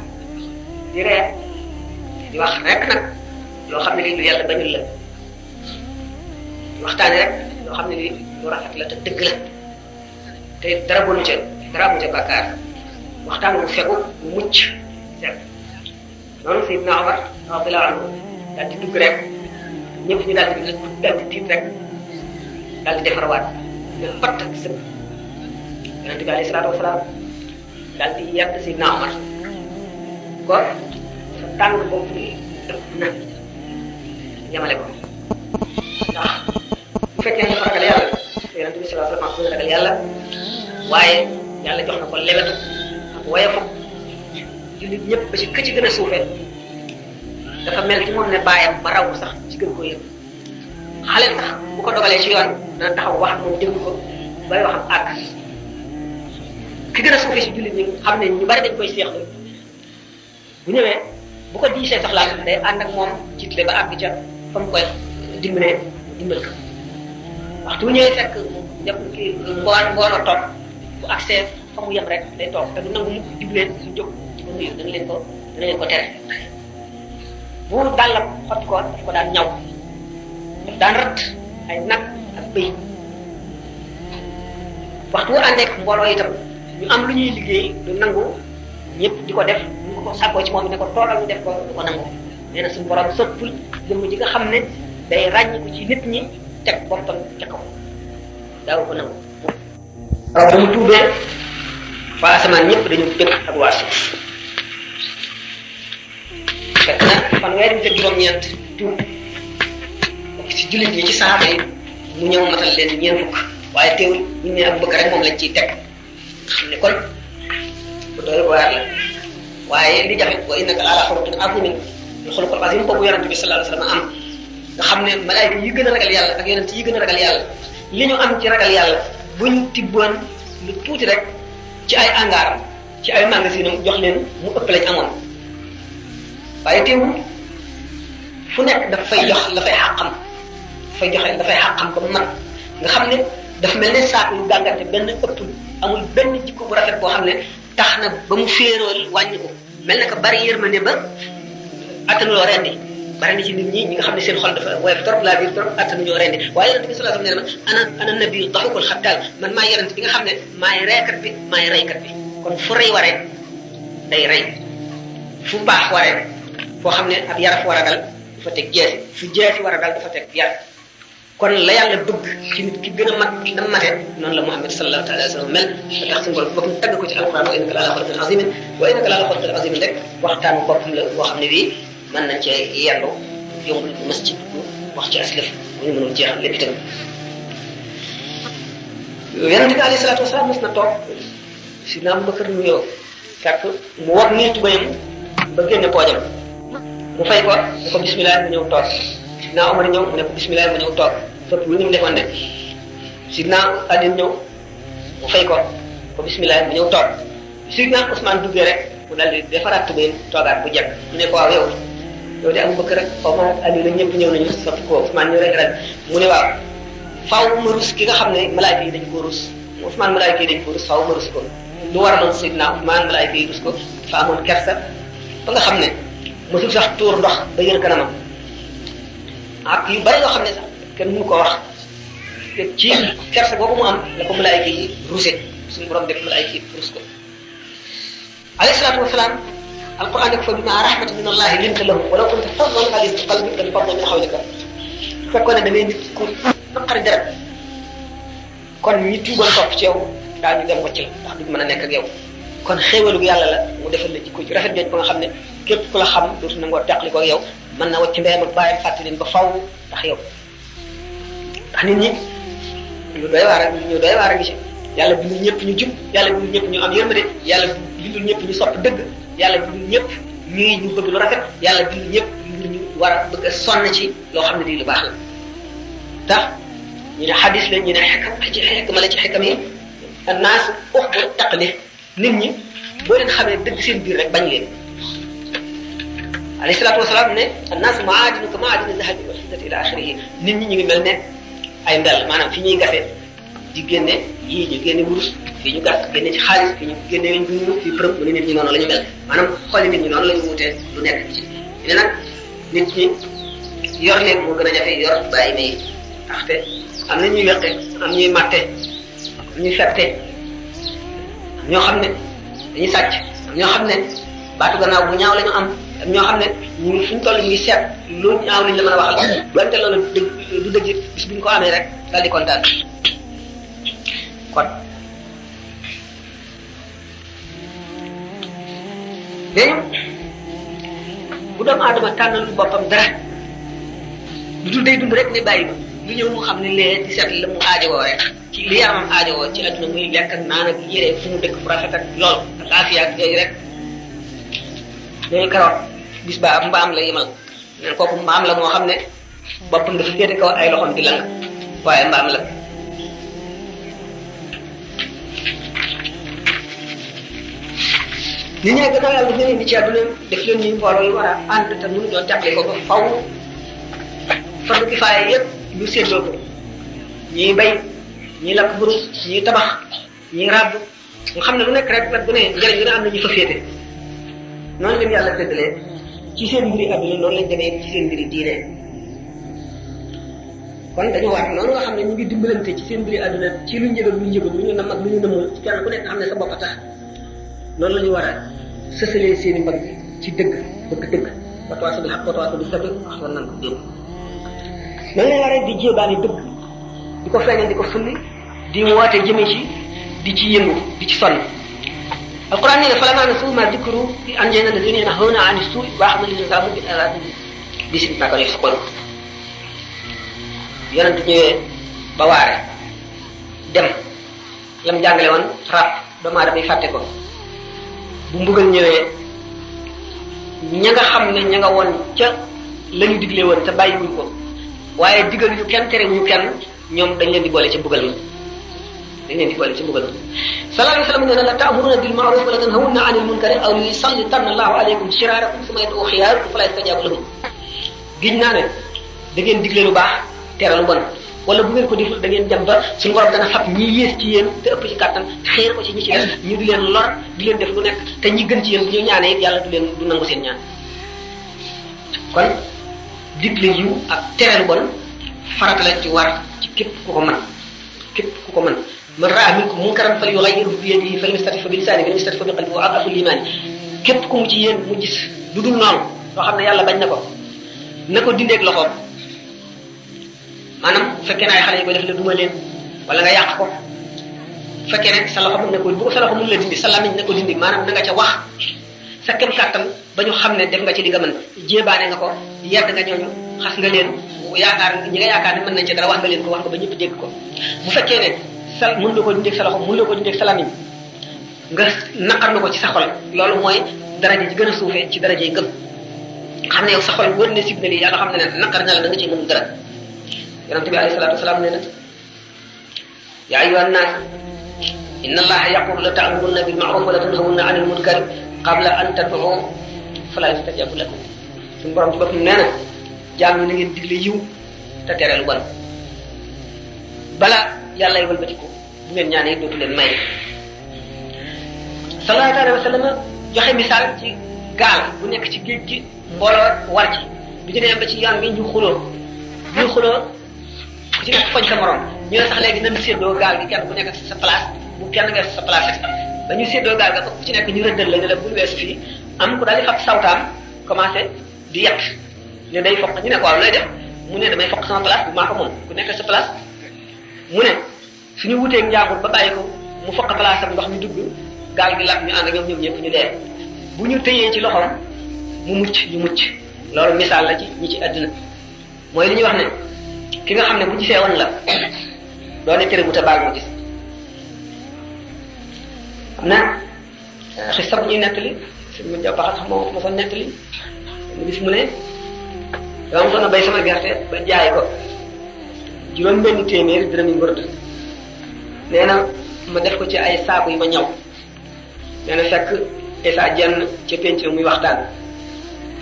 A: di reer di wax rek nag loo xam ne lii lu yàlla bañul la di waxtaane rek loo xam ne lii lu rafet la te dëgg la te dara bonu ca dara amu ca bàkkaar waxtaan mu fegu mu mucc set noonu Seydina Omar radiyallahu anhu daal di dugg rek ñëpp ñu daal di tiit rek daal di defarawaat ne patt ak sëb yonent bi alayhi salaatu wasalaam daal di yàgg Seydina Omar ko sa tàng bopp bi ëpp na yemale ko ndax bu fekkee ne dafa ragal yàlla yonent bi sallallahu alayhi wasallam ragal yàlla waaye yàlla jox na ko lebetu ak woyofu jullit ñëpp ba ci këcc gën a suufee dafa mel ci moom ne bàyyam ba raw sax ci gën koo yëg xale sax bu ko dogalee ci yoon dana taxaw wax ak moom déglu ko bay wax ak àgg ki gën a suufee si jullit ñi xam ne ñu bari dañ koy seexlu bu ñëwee bu ko diisee soxlaam day ànd ak moom jiitle ba àgg ca fa mu koy dimbalee dimbal ko waxtu bu ñëwee fekk ñëpp kii ngoon a toog bu accès fa mu yem rek day toog te du nangu mukk jubleen su jóg ci ba nuyu dana leen ko tere bu dàllam xotti ko daf ko daan ñaw daf daan rat ay nag ak bëy waxtu bu àndeek mbooloo itam ñu am lu ñuy liggéey du nangu ñëpp di ko def ñu ko sàkkoo ci moom ne ko toogal ñu def ko du ko nangu nee na suñu borom soppul jëmm ji nga xam ne day ràññiku ci nit ñi teg boppam ca kaw daaw ko nangu waaw ba mu tuubee waa asamaan ñëpp dañu bëgg ak waa suuf fekk na fanweeri nit ak juróom-ñeent tuub ci jullit ñi ci saxaaba yi mu ñëw matal leen ñeent fukk waaye teewul ñu ne ak bëgg rek moom lañ ciy teg xam ne kon bu doy waar la waaye li jafe wa innaka ala xuluqin azimin xuluqul azim boobu yonent bi sallallahu alayhi wasallam am nga xam ne malaayika yi gën a ragal yàlla ak yonent yi gën a ragal yàlla li ñu am ci ragal yàlla buñ tibboon lu tuuti rek ci ay angaaram ci ay magasin am jox leen mu ëpp lañ amoon waaye teewul fu nekk dafay jox la fay xàqam dafay joxe dafay xàqam ba mu mat nga xam ne dafa mel ne saako yu gàngante benn ëppul amul benn jikko bu rafet boo xam ne tax na ba mu féerool wàññi ko mel na ko bari yërmande ba attanuloo rendi bari na ci nit ñi nga xam ne seen xol dafa woyof trop la biir trop attanuñoo rendi waaye yonent bi sallallahu alayhi wasallam nee na ana nabi daxukul xattaal man maay yonent bi nga xam ne maay reekat bi maay reykat bi kon fu rey waree day rey fu baax waree foo xam ne ab yaraf war a dal dafa teg jeesi fu jeesi war a dal dafa teg yar kon la yàlla bëgg ci nit ki gën a mat na mate noonu la Muhammad sallallahu alayhi wasallam mel da tax suñu borom boppam tagg ko ci alquran wa innaka la ala xuluqin azimin wa innaka la ala xuluqin azimin rek waxtaanu boppam la boo xam ne bii mën nañ cee yendu yombul mas ci wax ci aslëf bu ñu mënul jeexal lépp itam yonent bi alayhi salaatu wasalaam mas na toog sidna Abubakar mu yow fekk mu wog nii tubayam ba génne poojam mu fay ko ne ko bismillah mu ñëw toog sidna Omar ñëw mu ne ko bismillah mu ñëw toog fépp lu ñu mu defoon ne sidna Ali ñëw mu fay ko bismillah mu ñëw toog sidna Ousmane duggee rek mu dal di defaraat tubayam toogaat bu jekk mu ne ko waaw yow de Abubakar rek Omar ak Ali la ñëpp ñëw nañu sotti ko Ousmane ñëw rek mu ne waaw faaw ma rus ki nga xam ne malaayka yi dañ ko rus Ousmane malaayka yi dañ ko rus faaw ma rus ko lu waraloon Seydina Ousmane malaayka yi rus ko dafa amoon kersa ba nga xam ne mosul sax tuur ndox ba yër kanamam ak yu bari yoo xam ne sax kenn mënu ko wax ci kersa boobu mu am la ko malaayka yi ruse suñu borom def malaayka yi rus ko alayhi salaatu wasalaam alquran def fa bima rahmatin min allahi linta lahum walaw kunta faddan ghalidal qalbi lanfaddu min hawlika fekkoon ne da ngay nit ku naqari deret kon ñi tuugoon topp ci yow daañu dem wacc la ndax duñ mën a nekk ak yow kon xéewalu yàlla la mu defal la jikko ci rafet jooju ba nga xam ne képp ku la xam dootu nangoo teqli ko ak yow mën na wacc ndeyam ak bàyyam fàtte leen ba faw ndax yow ndax nit ñi ñu doy waar a ngi ci yàlla bindul ñëpp ñu jub yàlla bindul ñëpp ñu am yërmande yàlla bindul ñëpp ñu sopp dëgg yàlla bindul ñëpp ñu bëgg lu rafet yàlla bindul ñëpp ñu war a bëgg a sonn ci loo xam ne di lu baax la tax ñu ne xadis la ñu ne xekma la ci xekam yi annaas uxbu taqlid nit ñi boo leen xamee dëgg seen biir rek bañ leen alayhi salaatu wasalaam ne annaas maadinu ka maadini zahabi wal fiddati ila axirihi nit ñi ñu ngi mel ne ay mbel maanaam fi ñuy gasee di génne yii ñu génne wurus fii ñu gas génne ci xaalis fii ñu génne weñ bu fii përëm mu ne nit ñi noonu la ñu mel maanaam xooli nit ñi noonu la ñu wutee lu nekk ci ne nag nit ñi yor leen moo gën a jafe yor bàyyi ma yi ndaxte am na ñuy weqe am ñuy matte am ñuy fette am ñoo xam ne dañuy sàcc am ñoo xam ne baatu gannaaw bu ñaaw la ñu am ñoo xam ne ñu ngi fi ñu toll ñu ngi seet lu ñaaw lañ la mën a waxal donte loolu dëgg du dëgg bis bu ñu ko amee rek daal di kontaan kon léegi bu doomu aadama tànnal boppam dara lu dul day dund rek ne bàyyi ma lu ñëw mu xam ne lee di seet la mu aajowoo rek ci li yaramam aajowoo ci adduna muy lekk ak naan ak yére fu mu dëkk fu rafet ak lool ak aafiya ak yooyu rek léegi keroog bis ba mbaam la yemal neen kooku mbaam la moo xam ne boppam dafa féete kaw ay loxoom di lang waaye mbaam la nit ñi ne gannaaw yàlla daf leen indi ci àdduna def leen ñuy mbooloo yu war a ànd te mënu ñoo jàppale ko ba faw fardu kifaaya yëpp ñu séddoo ko ñiy bay ñiy lakk burus ñiy tabax ñiy ràbb nga xam ne lu nekk rek nag bu ne njëriñ lu ne am na ñu fa féete noonu leen yàlla tëddalee ci seen mbiri àdduna noonu lañ demee ci seen mbiri diine kon dañu war noonu nga xam ne ñu ngi dimbalante ci seen mbiri àdduna ci lu njëgal lu njëgal lu ñu nam ak lu ñu namul ci kenn ku nekk xam ne sa bopp a tax noonu la ñu war a sësalee seen i mbagg ci dëgg bëgg dëgg watawaasaw bil haqq watawaasaw bis sabr wax war nañ ko démb noonu la ñu war a di jéebaani dëgg di ko feeñal di ko fulli di woote jëme ci di ci yëngu di ci sonn alquran nee na falammaa nasuu maa zukkiru bihi anjaynaa allaziina yanhawna ani suu'i wa akhadnaa allaziina zalamu bil azaabi bi'sa maa kaanuu yaf'aluun yonent ñëwee ba waare dem lam jàngale woon rab doomu aadama yi fàtte ko bu mbugal ñëwee ña nga xam ne ña nga woon ca la ñu digle woon te bàyyiwuñ ko waaye digal ñu kenn tere ñu kenn ñoom dañ leen di boole ca mbugal ma dañ leen di boole ca mbugal ma sallallahu alayhi wa sallam nee na la ta'muruna bil ma'ruf wa la tanhawna 'anil munkari aw yusallitanna Allahu alaykum shirarakum thumma yad'u khiyarakum fala yastajabu lahum giñ naa ne da ngeen digle lu baax tere lu bon wala bu ngeen ko deful da ngeen dem ba suñu borom dana fab ñi yées ci yéen te ëpp ci kàttan xeer ko ci ñi ci des ñu di leen lor di leen def lu nekk te ñi gën ci yéen bu ñu ñaanee it yàlla du nangu seen ñaan kon digle yiw ak tere lu bon farata la ci war ci képp ku ko mën képp ku ko mën man raa minkum munkaran falyughayyirhu bi yadihi fa lam yastati' fa bi lisaanihi fa lam yastati' fa bi qalbihi wa ad'afu l-iimaan képp ku mu ci yéen mu gis lu dul noonu loo xam ne yàlla bañ na ko na ko dindeeg loxoom maanaam bu fekkee ne ay xale yi koy def la duma leen wala nga yàq ko bu fekkee ne sa loxo mën na ko bu ko sa loxo mën la dindi sa lamiñ na ko dindi maanaam na nga ca wax sa kem kàttan ba ñu xam ne def nga ci li nga mën jéebaane nga ko yedd nga ñooñu xas nga leen yaakaar ñi nga yaakaar ne mën nañ ci dara wax nga leen ko wax nga ba ñëpp dégg ko bu fekkee ne sa mën la ko dindeeg sa loxo mën la ko dindeeg sa lamiñ nga naqar na ko ci sa xol loolu mooy daraja ji gën a suufee ci daraja yi ngëm xam ne yow sa xol wër ne signal yi yàlla xam ne ne naqar na la da nga ciy mën dara yonente bi alayhi salaatu wasalaam nee na yaa ayyuhan naas inna allaha yaqulu la ta'murunna bil ma'ruf wa la tanhawunna 'anil munkar qabla an tad'u fala yastajabu lakum suñu borom ci boppam nee na jaam ñi na ngeen digle yiw te tere lu bon bala yàlla ay wëlbatiku bu ngeen ñaanee dootu leen may. sallallahu alayhi wa sallam joxe misaal ci gaal bu nekk ci géej gi mbooloo war ci bi ñu demee ba ci yoon bi ñu xuloo ku ci nekk foñ sa morom ñu ne sax léegi nañu séddoo gaal gi kenn ku nekk sa place bu kenn nga sa place rek ba ñu séddoo gaal ga ku ci nekk ñu rëddal la ne la bul weesu fii am ku daal di fab sawtaam commencé di yett ne day foq ñu ne ko waaw looy def mu ne damay foq sama place bu maa ko moom ku nekk sa place mu ne suñu wuteeg njaaxul ba bàyyi ko mu foq place am ndox mi dugg gaal gi lap ñu ànd ak ñoom ñëpp ñu dee bu ñu tëyee ci loxoom mu mucc ñu mucc loolu misaal la ci ñi ci àddina mooy li ñuy wax ne ki nga xam ne bu gisee woon la doone tere bu ta baal moo gis xam na xista bu ñuy nettali suñ mu jàppaxat sax moo mosoon nettali mu gis mu ne dama mosoon a bay sama gerte ba jaay ko juróom benn téeméeri dërëm yi ngurd nee na ma def ko ci ay saaku yi ma ñaw nee na fekk Esa jenn ca penc muy waxtaan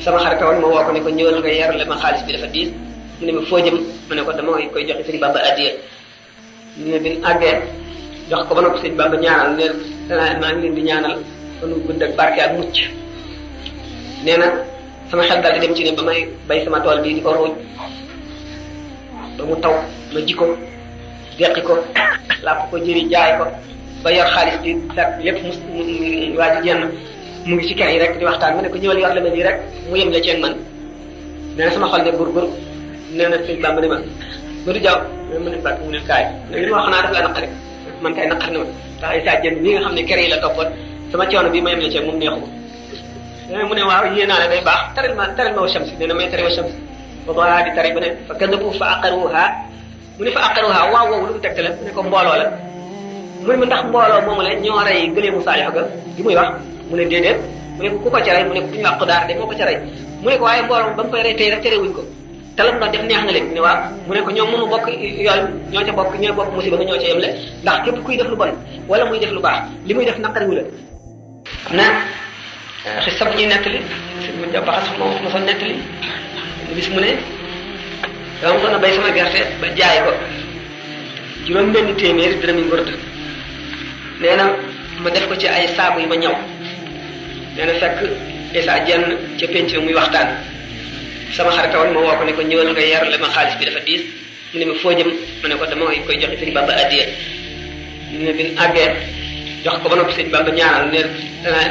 A: sama xarita woon ma woo ko ne ko ñëwal nga yerle ma xaalis bi dafa diis mu ne ma foo jëm ma ne ko dama koy joxe sëñ Bamba addiya ñu ne bin àggee jox ko ba noppi sëñ Bamba ñaanal ne maa ngi leen di ñaanal fanu gudd ak barke ak mucc nee na sama xel daal di dem ci ne ba may bay sama tool bii di ko ruuj ba mu taw ma ji ko deqi ko làpp ko jëri jaay ko ba yor xaalis bi fekk lépp mu waa ji jenn mu ngi ci kër yi rek di waxtaan mu ne ko ñëwal yor la ma lii rek mu yem la ceeg man nee na sama xol ne gur nee na sëñ Bamba ne ma Modou Diaw mu ne bat mu ne kaay li ma wax xanaa daf la naqari man kay naqar na ma ndax ay saa jenn mi nga xam ne kër yi la toppoon sama coono bi ma yem la ceeg moom neexu ma mu ne waaw yéen naa ne day baax taral ma wa shamsi nee na may tari wa shamsi ba ba di tari ba ne fa kadabu fa aqaruha mu ne fa aqaruha waaw woowu lu mu tegte la mu ne ko mbooloo la mu ne ma ndax mbooloo moomu la ñoo rey gëleemu Saalix ga gi muy wax mu ne déedéet mu ne ku ko ca rey mu ne ku ñu wax Xudaar de moo ko ca rey mu ne ko waaye mbooloo ba mu koy rey tey rek terewuñ ko te lam doon def neex na leen mu ne waaw mu ne ko ñoom mënu bokk yool ñoo ca bokk ñooy bokk musiba nga ñoo ca yemle ndax képp kuy def lu bon wala muy def lu baax li muy def naqariwu la xam na xista bu ñuy nettali suñ mu jàppaxat sax moo mosoon nettali mu gis mu ne dama mosoon a bay sama gerte ba jaay ko juróom benn téeméeri dërëm yi ngurd nee na ma def ko ci ay saaku yi ma ñaw nee na fekk Esa jenn ca penc muy waxtaan sama xarita woon ma woo ko ne ko ñëwal nga yerle ma xaalis bi dafa diis mu ne ma foo jëm ma ne ko dama koy joxe sëñ Bamba addiya ñu ne bin àggee jox ko ba noppi sëñ Bamba ñaanal ne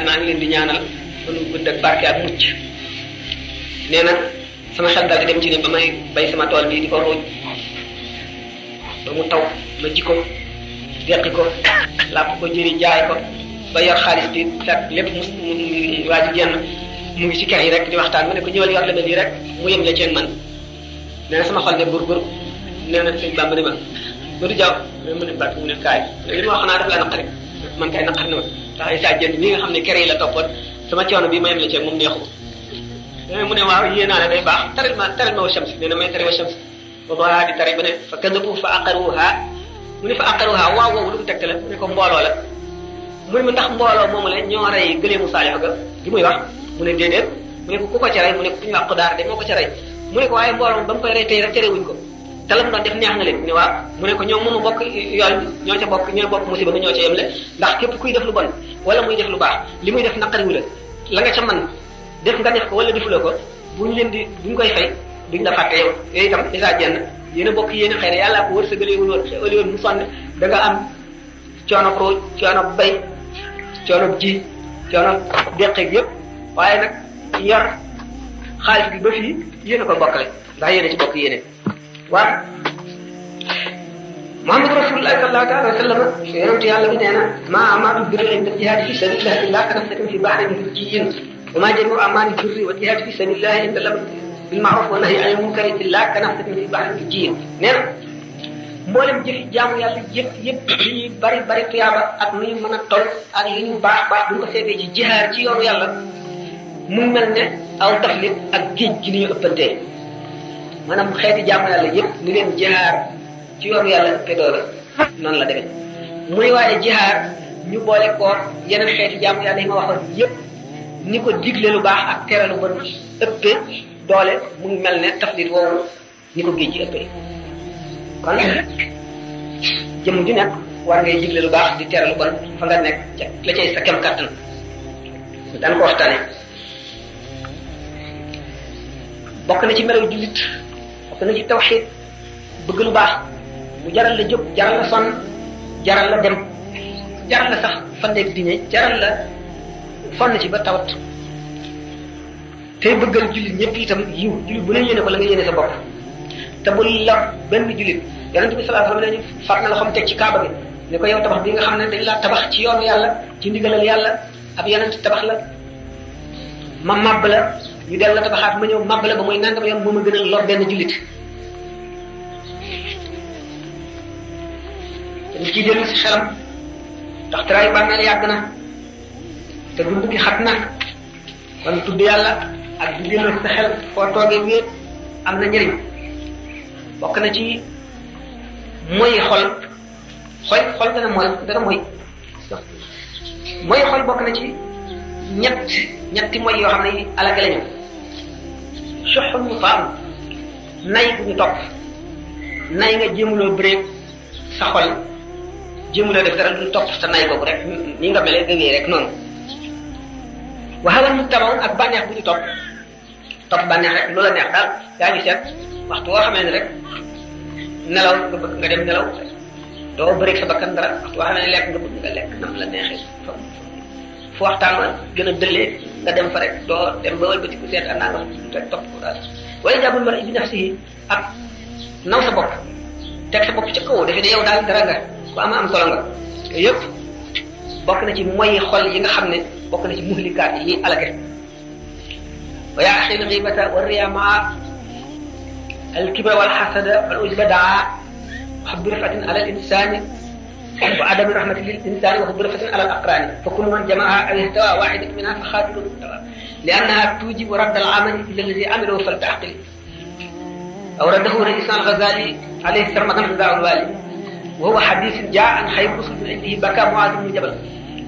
A: maa ngi leen di ñaanal fanu gudd ak barke ak mucc nee na sama xel daal di dem ci ne ba may bay sama tool bii di ko ruuj ba mu taw ma ji ko deqi ko làpp ko jëri jaay ko ba yor xaalis bi fekk lépp mu waa ji jenn mu ngi ci kër yi rek di waxtaan mu ne ko ñëwal yor la ma lii rek mu yem la ceeg man nee na sama xol ne gur nee na sëñ Bamba ne ma Modou Diaw mu ne bat mu ne kaay li ma wax xanaa daf la naqari man kay naqar na ma ndax ay saa jenn mi nga xam ne kër yi la toppoon sama coono bi ma yem la ceeg moom neexu ma mu ne waaw yéen naa ne day baax taral ma wa shamsi nee na may tari wa shamsi ba ba di tari ba ne fa kadabu fa aqaruha mu ne fa aqaruha waaw woowu lu mu tegte la mu ne ko mbooloo la mu ne ma ndax mbooloo moomu la ñoo rey gëleemu Saalix ga gi muy wax mu ne déedéet mu ne ko ku ko ca rey mu ne ku ñu wax Xudaar de moo ko ca rey mu ne ko waaye mbooloo ba mu koy rey tey rek terewuñ ko te lam doon def neex na leen mu ne waaw mu ne ko ñoom mënu bokk yool ñoo ca bokk ñooy bokk musiba nga ñoo ca yemle ndax képp kuy def lu bon wala muy def lu baax li muy def naqariwu la nga ca man def nga def ko wala defuloo ko buñ leen di buñ koy fay duñ la fàtte yow yooyu itam Esa jenn yéen a bokk yéen a xëy na yàllaa ko wërsëgalee woon mu sonn da nga am coono ko coono bay coono ji coono deqeeg yëpp waaye nag yor xaalis bi ba fii yéen a ko bokkale ndax yéen a ci bokk yéene waaw Muhammadu Rasulullah sallallahu alayhi wa sallam yonent yàlla bi nee na maa amaatu birri inda jihaadi fi sabilillah illa kanafsatin fi bahrin lujjiyyin wa maa jamiu amaani birri wa jihaadi fi sabilillah inda lam bil ma'ruf wa nahyi anil munkari illa kanafsatin fi bahrin lujjiyyin nee na mboolem jëfi jaamu yàlla yëpp li ñuy bari tuyaaba ak nu ñu mën a toll ak li ñu baax bu ñu ko seetee ci jihaar ci yoonu yàlla mu mel ne aw taflit ak géej gi ni ñu ëppantee maanaam xeeti jaamu yàlla yëpp ni leen jihaar ci yoonu yàlla ëppee doole noonu la demee muy waaye jihaar ñu boole ko yeneen xeeti jaamu yàlla yi ma waxoon yëpp ni ko digle lu baax ak tere lu bon ëppee doole mu mel ne taflit woowu ni ko géej gi ëppee kon jëm ju nekk war ngay digle lu baax di tere lu bon fa nga nekk ca la cay sa kem kàttan daan ko waxtaane bokk na ci melaw jullit bokk na ci tawxiid bëgg lu baax mu jaral la jóg jaral la sonn jaral la dem jaral la sax fa nekk diine jaral la fonn ci ba tawat tey bëggal jullit ñëpp itam yiw jullit bu ne yéene ko la nga yéene sa bopp te bu la benn jullit yonente bi sallallahu alayhi wa sallam far na la xam teg ci kaaba gi ne ko yow tabax bi nga xam ne dañ laa tabax ci yoonu yàlla ci ndigalal yàlla ab yonent tabax la ma màbb la ñu del la tabaxaat ma ñëw màbb la ba mooy nangam yoon moo ma gën a lor benn jullit dañ ciy dellu si xelam ndax tëraayu bàmmeel yàgg na te dund gi xat na kon tudd yàlla ak di dellu sa xel foo toogee wéet am na njëriñ bokk na ci mooy xol dana mooy xol bokk na ci ñetti mooy yoo xam ne alage lañu suxul mu faam nay bu ñu topp nay nga jéemuloo bëreeg sa xol jéemuloo def dara du topp sa nay boobu rek ni nga mele nga wéy rek noonu waxalal mu tabaw ak bànneex bu ñu topp bànneex rek loola neex daal yaa ngi seet waxtu woo xamee ne rek nelaw nga bëgg nga dem nelaw doo bëreeg sa bakkan dara waxtu woo xamee ne lekk nga bëgg nga lekk nam la neexee fu waxtaan ma gën a dëllee nga dem fa rek doo dem ba wëlbati ku seet anaa nga rek topp ko daal waaye jàppul mar bi nafsihi ak naw sa bopp teg sa bopp ca kaw defe ne yow daal dara nga ku am solo nga yëpp bokk na ci moy xol yi nga xam ne bokk na ci muhlikaat yi alage wa yaa axi al-ghibata wa riya maa al-kibra wal hasada wal ujba daa wa hubbu rifatin ala al-insani wa adami rahmati lil insani wa hubbu rifatin ala al-aqrani fa kullu man jamaaha aw ihtawa wahidatin minha fa khatiru muhtawa li'annaha tujibu radd al-amali ila alladhi amilahu falta'qil awradahu Ra'isan al-Ghazali alayhi sarmadan rida'u al-wali وهو حديث جاء عن خير رسل من عنده بكى معاذ بن جبل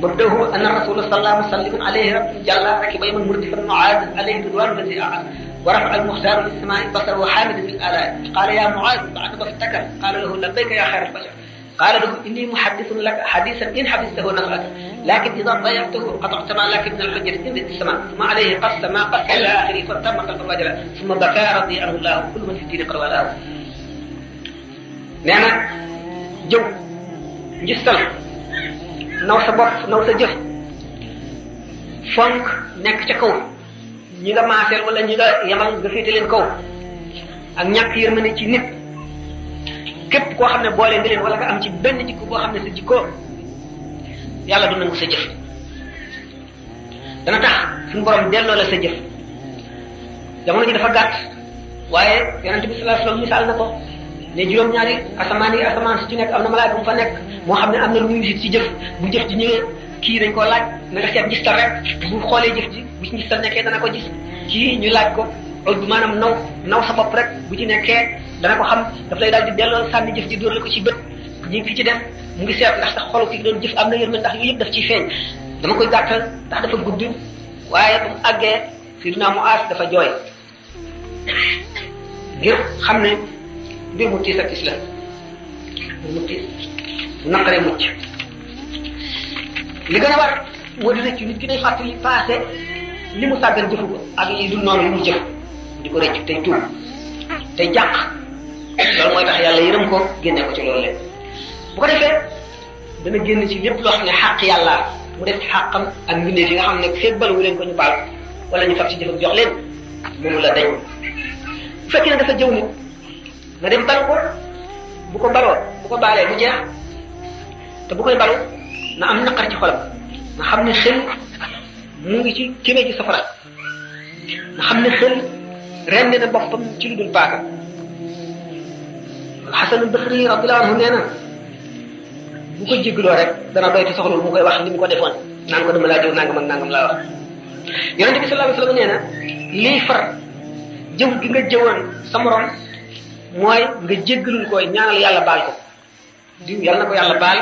A: مبدأه أن الرسول صلى الله عليه وسلم عليه رب جل ركب يوما مردفا معاذ عليه رضوان الذي أعاد ورفع المختار للسماء بصر وحامد بالآلاء قال يا معاذ بعد ما افتكر قال له لبيك يا خير البشر قال له إني محدث لك حديثا إن حفظته نفعك لكن إذا ضيعته قطعت ما لك من الحجر إن السماء ثم عليه قص ما قص إلى آخره فتم قلب الرجل ثم بكى رضي عنه الله كل من في الدين قرأ له نعم jëw njistal naw sa bopp naw sa jëf fonk nekk ca kaw ñi nga maaseel wala ñi nga yamal nga féete leen kaw ak ñàkk yërmande ci nit képp koo xam ne boole nga leen wala nga am ci benn jikko boo xam ne sa jikko yàlla du nangu sa jëf dana tax suñu borom delloo la sa jëf jamono ji dafa gàtt waaye yonente bi sallallahu alayhi wasallam misaal na ko ne juróom-ñaari asamaan si ci nekk am na malaaka mu fa nekk moo xam ne am na lu muy wisit ci jëf bu jëf ji ñëwee kii dañ koo laaj na nga seet gistal rek bu xoolee jëf ji bu ci gistal nekkee dana ko gis kii ñu laaj ko du maanaam naw sa bopp rek bu ci nekkee dana ko xam daf lay daal di delloo sànni jëf ji dóor la ko ci bët ñi ki ci def mu ngi seet ndax sax xolu ki doon jëf am na yërmande ndax yooyu yëpp daf ciy feeñ dama koy gàttal ndax dafa gudd waaye bu mu àggee Sidina Muaaz dafa jooy ngir xam ne mbir mu tiis ak tiis la mbir mu tiis bu naqaree mucc li gën a war moo di rëccu nit ki day fàttali passé li mu sàggan jëfu ko ak yi dul noonu li mu jëf di ko rëccu tey tuub tey jàq loolu mooy tax yàlla yërëm ko génne ko ci loolu leen bu ko defee dana génn ci lépp loo xam ne xàq yàlla mu def ci xàqam ak mbindeef yi nga xam ne feeg balu leen ko ñu baal wala ñu fab ci jëfam jox leen moom la dañ bu fekkee ne dafa jëw nit nga dem bal ko bu ko baloo bu ko baalee bu jeex te bu koy balu na am naqar ci xolam nga xam ne xel mu ngi ci kéme ci safara nga xam ne xel rendi na boppam ci lu dul paaka Hasan al-Basri radiyallahu anhu nee na bu ko jégloo rek dana doy te soxlul mu koy wax li mu ko defoon naan ko dama laa jëw nangam ak nangam laa wax yonente bi sallallahu alayhi wasallam nee na lii far jëw gi nga jëwoon sa morom mooy nga jéggalul koy ñaanal yàlla baal ko diw yàlla na ko yàlla baal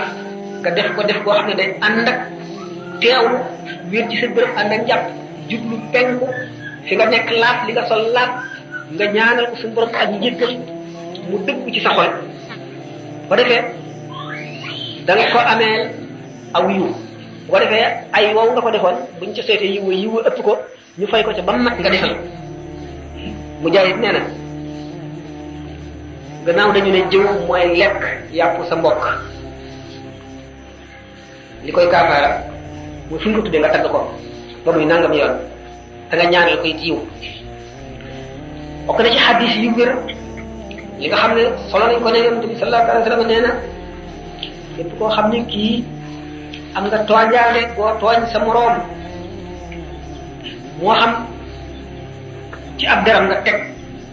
A: nga def ko def koo xam ne day ànd ak teewlu wér ci sa bërëb ànd ak njàpp jublu penku fi nga nekk laat li nga sol laat nga ñaanal ko suñu borom ak njéggal mu dëgg ci sa xol ba defee da nga ko ameel aw yiw bu ko defee ay wow nga ko defoon buñ ca seetee yiw ëpp ko ñu fay ko ca ba mat nga defal Mujaahid nee na gannaaw dañu ne jëw mooy lekk yàpp sa mbokk li koy kaafaara mooy fu ñu ko tuddee nga tagg ko ba muy nangam yoon te nga ñaanal koy yiw bokk na ci xadis yu wér li nga xam ne solo nañ ko ne yonent bi sallallahu alayhi wa sallam nee na képp koo xam ne kii am nga tooñaale boo tooñ sa moroom moo xam ci ab deram nga teg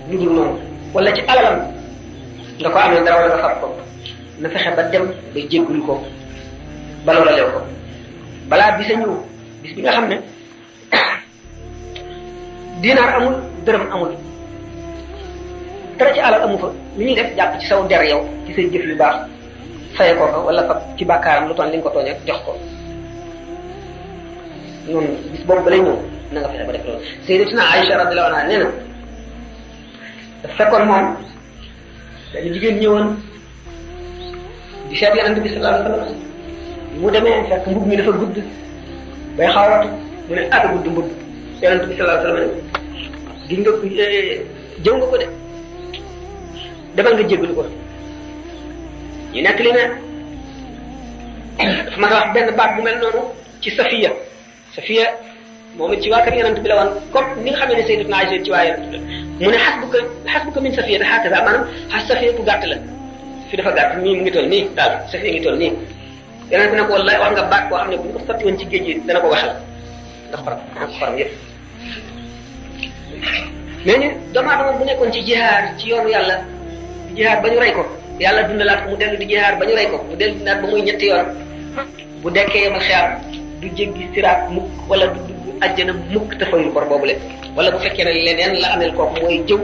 A: lu dul noonu wala ci alalam nga ko amee dara wala nga fab ko na fexe ba dem ba jéggul ko ba loola lew ko balaa bisa ñëw bis bi nga xam ne dinaar amul dërëm amul dara ci alal amu fa li ñuy def jàpp ci saw der yow ci say jëf yu baax faye ko ko wala fab ci bàkkaaram lu toon li nga ko tooñee jox ko noonu bis boobu ba lay ñëw na nga fexe ba def loolu Sayyidatuna Aïcha radiyallahu anha nee na daf fekkoon moom dañu jigéen ñëwoon di seet Yonent bi sallallahu alayhi wa sallam mu demee fekk mbub mi dafa gudd bay xawatu mu ne ak gudd mbub Yonent bi sallallahu alayhi wa sallam gis nga jëw nga ko de demal nga jéggalu ko ñu nekk li ne dafa mën a wax benn baat bu mel noonu ci Safiya moom it ci waa kër Yonent bi la woon comme ni nga xamee ne Sayyidatuna Aïcha ci waa Yonent bi mu ne xasbuka min Safiya hakaza maanaam Safiya bu gàtt la fi dafa gàtt nii mu ngi toll nii daal Safiya ngi toll nii Yonent bi ne ko wallaay wax nga baat boo xam ne bu ñu ko sotti woon ci géej gi dana ko waxal ndax xorom yëpp mais ni doomu aadama bu nekkoon ci jihaar ci yoonu yàlla jihaar ba ñu rey ko yàlla dundalaat ko mu dellu di jihaar ba ñu rey ko mu dellu dundaat ba muy ñetti yoon bu dekkee yemal xeer du jéggi siraat mukk wala du dugg àjjana mukk te fayul bor boobule wala bu fekkee ne leneen la amel kooku mooy jëw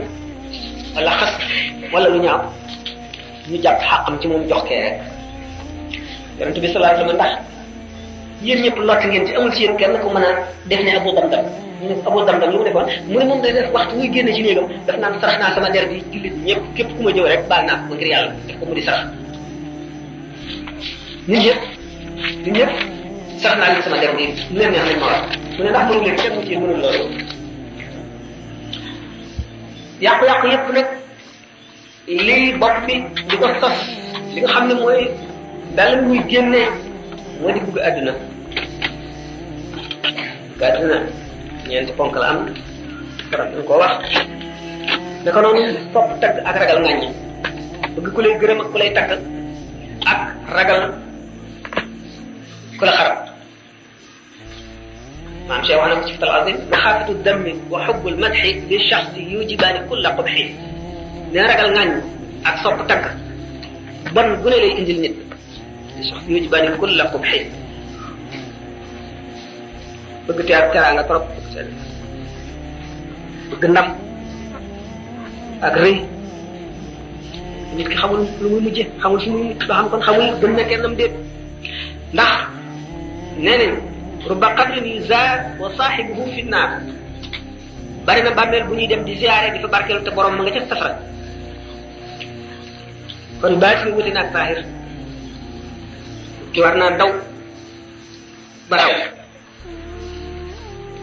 A: wala xas wala lu ñaaw ñu jàpp xàqam ci moom jox kee rek Yonent bi sallallahu alayhi wa sallam ndax yéen ñëpp lott ngeen ci amul ci yéen kenn ku mën a def ne Abu Damdam ñu ne Abu Damdam lu mu defoon mu ne moom day def waxtu muy génne ci néegam daf naan sarax naa sama der bi jullit ñëpp képp ku ma jëw rek baal naa ko ngir yàlla def ko mu di sarax nit ñëpp sarax naa leen sama der bi lu leen neex nañ ma wax mu ne ndax mënu leen kenn mu ci mënul loolu yàqu-yàqu yëpp nag lii bopp bi di ko sos li nga xam ne mooy dal muy génnee moo di bugg àdduna àdduna ñeenti ponk la am faram dañ koo wax naka noonu sopp tagg ak ragal ŋàññi bëgg ku lay gërëm ak ku lay tagg ak ragal ku la xarab maam Cheikh wax na ko ci Fatal Azim maxaafatu dammi wa xubbul madxi li shaxsi yujibaani kulla qubxi ne ragal ŋàññ ak sopp tagg bon gu ne lay indil nit li shaxsi yujibaani kulla qubxi bëgg teraanga trop bëgg ndam ak rëy nit ki xamul lu muy mujje xamul fu muy ba xam kon xamul gën nekkee nam déet ndax nee nañ rubba qabrin yuzaar wa saaxibuhu fi naar bari na bàmmeel bu ñuy dem di ziyaare di fa barkeelu te borom ma nga ca safara kon bàyyi fi wuti naag saahir ki war naa daw baraw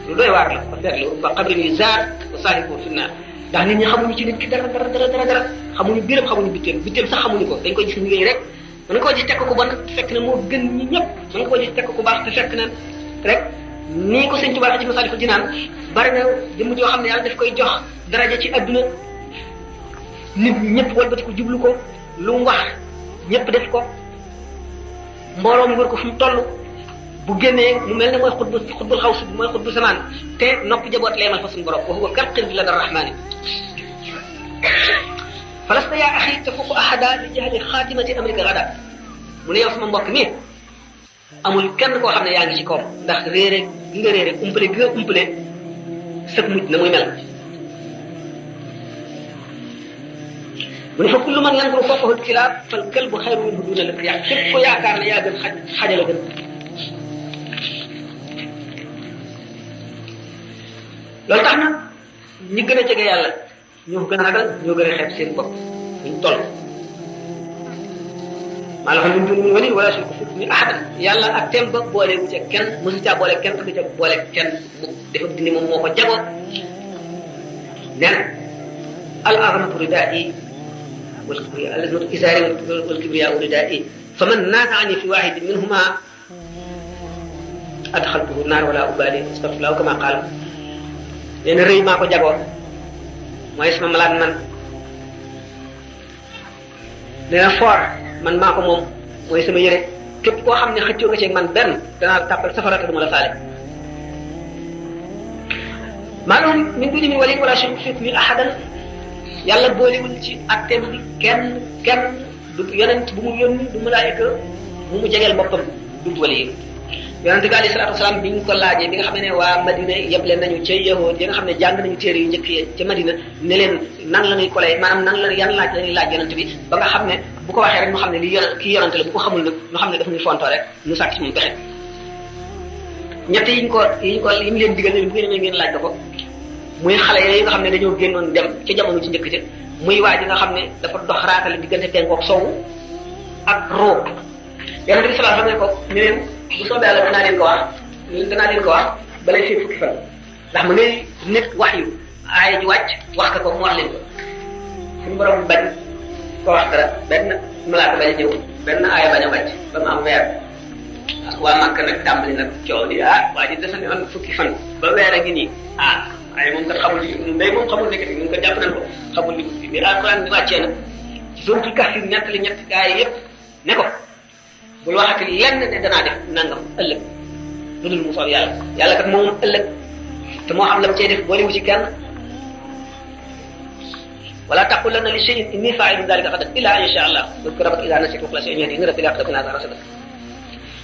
A: lu doy waar la ko seetlu ba xabrin yi zaar wa saahibu fi naar ndax nit ñi xamuñu ci nit ki dara xamuñu biiram xamuñu bitteem sax xamuñu ko dañ koy gis liggéey rek mën nga koo gis tekk ko bon te fekk na moo gën ñi ñëpp mën nga koo gis tekk ko baax te fekk na rek nii ko sëñ Tuubaa ci Masaalikul Jinaan bari na jëmm joo xam ne yàlla daf koy jox daraja ci adduna nit ñëpp walbati ko jublu ko lu mu wax ñëpp def ko mbooloo mu wër ko fu mu toll bu génnee mu mel ne mooy xutbul xaws bi mooy xutbu zamaan te noppi jaboot leemal fa suñu borom wa huwa kal qirdi lada rahmaani falasta yaa axi tafuqu ahada li jahli xaatimati amrika gada mu ne yow sama mbokk mi amul kenn koo xam ne yaa ngi ci kawam ndax réere gi nga réere umpale gi nga umpale sëg mujj na muy mel mu ne fa kullu man yanzuru fawqahu al-kilaab fal kalbu xayru minhu duuna al-qiyaam képp ko yaakaar ne yaa gën xajal a gën loolu tax na ñi gën a jege yàlla ñoo gën a ragal ñoo gën a xeeb seen bopp ñu toll maa lahu min dunihi min wali wala yushriku fi hukmihi ahadan yàlla ak tem ba boole wu ca kenn mosu caa boole kenn du ca boole kenn mu dafa dindi moom moo ko jagoo nee na al azamatu ridaa'i wal kibriya al azmatu isaari wal kibriya ridaa'i faman naaza'ani fi waahidin minhuma adxaltuhu naar wala ubaali astaghfirullah kama qaala nee na rëy maa ko jagoo mooy sama malaat man nee na foor man maa ko moom mooy sama yére képp koo xam ne xëccoo nga ci man benn danaa tàppal safara te du ma la faale maa lahum min dunihi waliyyin wala yushriku fi hukmihi ahadan yàlla boolewul ci atteem bi kenn du yonent bu mu yónni du malaayika bu mu jegeel boppam du waliyu yonente bi alayhi salaatu wasalaam bi ñu ko laajee bi nga xam ne waa Madina yëpp leen nañu ca yahood yi nga xam ne jàng nañu téere yu njëkk yi ca Madina ne leen nan la ñuy kolee maanaam nan la yan laaj la ñuy laaj yonente bi ba nga xam ne bu ko waxee rek ñu xam ne li kii yonente la bu ko xamul nag ñu xam ne dafa ñuy fontoo rek ñu sàkk ci moom pexe ñett yiñ ko leen digal ne bu ngeen ngeen laaj ko muy xale yooyu nga xam ne dañoo génnoon dem ca jamono ci njëkk ca muy waa ji nga xam ne dafa dox raatale diggante penku ak sowu ak roo yonente bi sallallahu alayhi wa sallam ne ko ne leen bu soobee yàlla danaa leen ko wax balay fii fukki fan ndax mu ne nit wax yu aaya ji wàcc wax ka ko mu wax leen ko suñu borom bañ ko wax dara benn malaaka bañ a ñëw benn aaya bañ a wàcc ba mu am weer waa Màkka nag tàmbali nag coow di waa ji desa ne am fukki fan ba weer a ngi nii waaye moom kat xamul mbéy moom xamul nekkati ñun ko jàpp nañ ko xamul li bi alquran bi wàccee na ci suratul Kahf ñettali ñetti gaa yi yëpp ne ko bul waxati lenn ne danaa def nangam ëllëg lu dul mu soob yàlla kat moom ëllëg te moo xam la mu cay def boole wu ci kenn wala taqulanna li shay'in inni fa'ilun dhalika ghadan illa an yasha Allah wadhkur rabbaka idha nasita wa qul shay'in yahdini rabbi ila aqrabin hadha rasada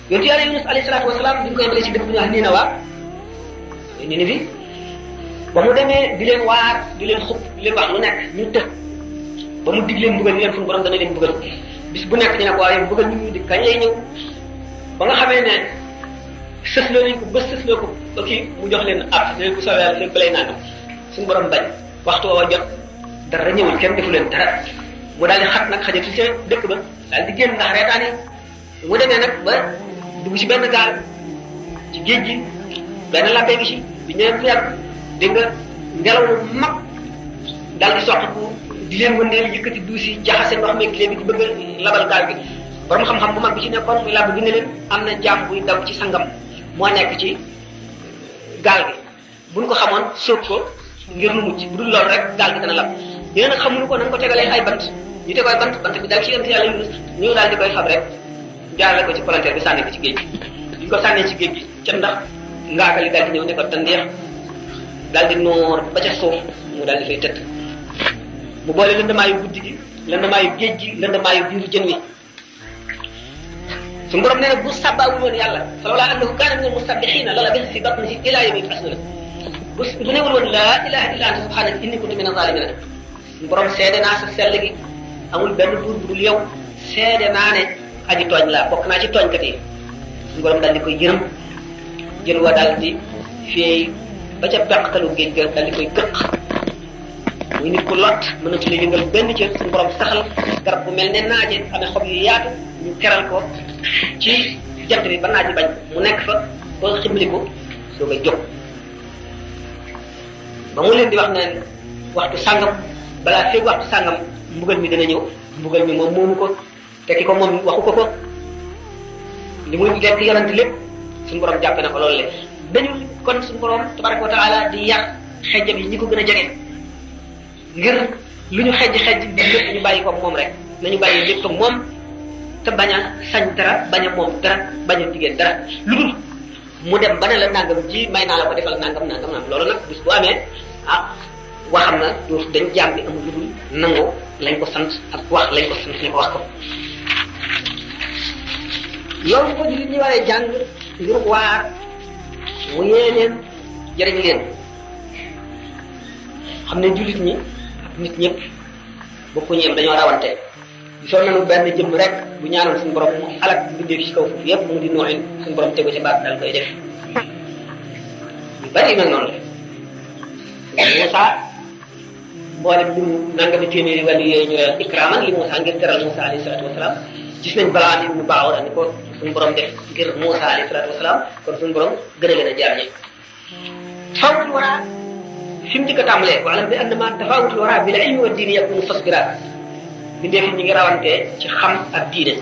A: yonent yàlla Yunus alayhi salaatu wasalaam bi ñu ko yemale ci dëkk bu ñu wax Ninawa ni fi ba mu demee di leen waar di leen xub di leen wax lu nekk ñu të ba mu dig leen mbugal ni leen fu borom dana leen mbugal bis bu nekk ñu ne ko waaye mbugal nit ñi di kañ lay ñëw ba nga xamee ne sësloo nañ ko ba sësloo ko ba kii mu jox leen ab leen bu soobee yàlla leen balay nangam suñu borom bañ waxtu woo jot dara ñëwul kenn defu leen dara mu daal di xat nag xajatu ci dëkk ba daal di génn ndax reetaan yi mu demee nag ba dugg ci benn gaal ci géej gi benn labbee gi ci bi ñëwee bu yàgg dégg nga ngelaw lu mag daal di soqku di leen wëndeel yëkkati duus yi jaxase ndox meeg léegi di bëgg a labal gaal gi borom xam-xam bu mag bi ci nekkoon muy làbb bi ne leen am na jaam buy daw ci sangam moo nekk ci gaal gi buñ ko xamoon sóob ko ngir lu mucc bu dul loolu rek gaal gi dana lab yéen nag xamuñu ko nañ ko tegalee ay bant ñu teg ay bant bi daal ci yonent yàlla Yunus ñu daal di koy fab rek jaarale ko ci palanteer bi sànni ko ci géej gi ñu ko sànnee ci géej gi ca ndax ngaagali daal di ñëw ne ko tandeex daal di noor ba ca suuf mu daal di fay tëdd mu boole lëndamaayu guddi gi lëndamaayu géej gi lëndamaayu biiru jën wi suñu borom nee na bu sàbbaawul woon yàlla fa lawlaa annahu kaana mina al-musabbihiina la labisa fi batnihi ilaa yawmi yub'asuun bu newul woon laa ilaaha illa anta subhaanaka inni kuntu mina zaalimiin suñu borom seede naa sa sell gi amul benn buur bu dul yow seede naa ne aji tooñ laa bokk naa ci tooñkat yi suñu borom daal di koy yërëm jën wa daal di feey ba ca peqtalu géej ga daal di koy gëq muy nit ku lot mënatu la yëngal benn cër suñu borom saxal garab bu mel ne naaje amee xob yu yaatu ñu keral ko ci jant bi ba naaj bi bañ mu nekk fa ba ximliku soo koy jóg ba mu leen di wax ne waxtu sàngam balaa feeg waxtu sàngam mbugal mi dana ñëw mbugal mi moom moomu ko te ki ko moom waxu ko li muy lekk yonent lépp suñu borom jàppe na ko loolu le dañu kon suñu borom tabaraka wa taala di yar xejjam yi ñi ko gën a jege ngir lu ñu xejj di lépp ñu bàyyi ko moom rek nañu bàyyi lépp moom te bañ a sañ dara bañ a moom dara bañ a jigéen dara lu dul mu dem ba ne la nangam ji may naa la ko defal nangam loolu nag bis bu amee waxam na dootu dañ jaam bi amul lu dul nangoo lañ ko sant ak wax lañ ko sant ne ko wax ko loolu ko jullit ñi waree jàng ngir waar mu yee leen jëriñ leen xam ne jullit ñi ak nit ñëpp bokkuñu yem dañoo rawante gisoon nañu benn jëmm rek bu ñaanoon suñu borom mu alak bindee ci kaw foofu yëpp mu di nooyin suñu borom tegu ci baat dal koy def yu bari mel noonu la Moussa mboolem li mu nangami téeméeri wàllu yooyu ñu reel ikraman li Moussa ngir teral Moussa alayhi salaatu wasalaam gis nañ balaa ibnu Baawra ni ko suñu borom def ngir Muusa alayhi salaatu wasalaam kon suñu borom gën a leen a jaam ñi tafawutul wara fi mu njëkk a tàmbalee wala bi annama tafawutul wara bil ilmi wa diini yakunu fasbira bindee fi ñi ngi rawante ci xam ak diine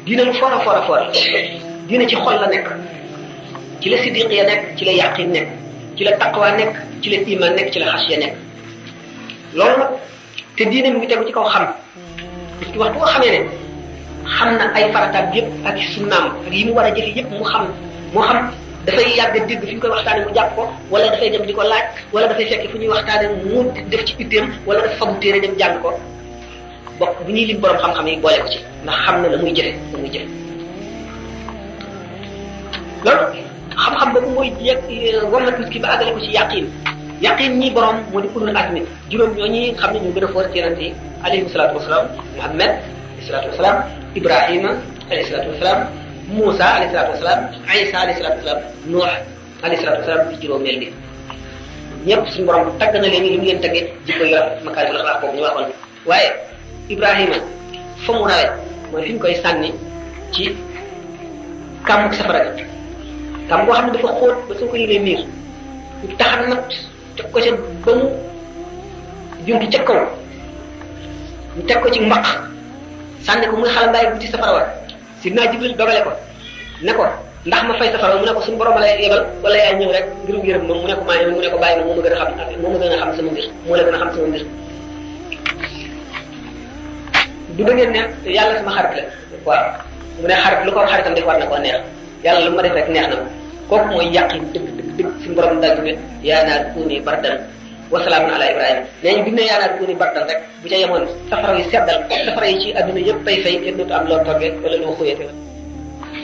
A: diine lu fora fora fora diine ci xol la nekk ci la siddiq ya nekk ci la yaqin nekk ci la taqwa nekk ci la iman nekk ci la xasiya nekk loolu nag te diine mi ngi tegu ci kaw xam parce que waxtu boo xamee ne xam na ay farataam yëpp ak sunnaam ak yi mu war a jëfe yëpp mu xam moo xam dafay yàgg dégg fi ñu koy waxtaane mu jàpp ko wala dafay dem di ko laaj wala dafay fekk fu ñuy waxtaane mu def ci itteem wala dafa fagu téere dem jàng ko bokk bu ñuy lim borom xam-xam yi boole ko ci ndax xam na la muy jëfe la muy jëfe loolu xam-xam boobu mooy wamat nit ki ba àggale ko ci yaqin ñi borom moo di ulul azmi juróom ñooñu xam ne ñu gën a foor ci yonent yi alayhi salaatu wasalaam Muhammad alayhi salaatu wasalaam Ibrahima alayhi salaatu wasalaam Moussa alayhi salaatu wasalaam Isa alayhi salaatu wasalaam Nuux alayhi salaatu wasalaam di juróomeel bi ñëpp suñu borom tagg na leen li mu leen taggee jikko yu rafet makaarimul axlaaq boobu ñu waxoon waaye Ibrahima fa mu rawee mooy fi ñu koy sànni ci kàmmuk safara ga kàmm boo xam ne dafa xóot ba soo ko yëgee miir ñu taxan nag teg ko ca ba mu junki ca kaw ñu teg ko ci mbaq sànni ko muy xalambaay bu ci safara wa Sidna Jibril dogale ko ne ko ndax ma fay safara mu ne ko suñu borom lay yebal wala yaay ñëw rek ngirum yërëm moom mu ne ko maa mu ne ko bàyyi moom moo ma gën a xam moo ma gën a xam sama mbir moo la gën a xam sama mbir du da ngeen ne yàlla sama xarit la waaw mu ne xarit lu ko xaritam def war na koo neex yàlla lu ma def rek neex na ma kooku mooy yàqin dëgg suñu borom daal di ne yaa naar kuuni bardan wa salaamun ala Ibrahima nee ñu bi ne yaa naar kuuni bardan rek bu ca yemoon safara yi seddal safara yi ci adduna yëpp bay fay kenn dootu am loo toggee wala loo xóoyate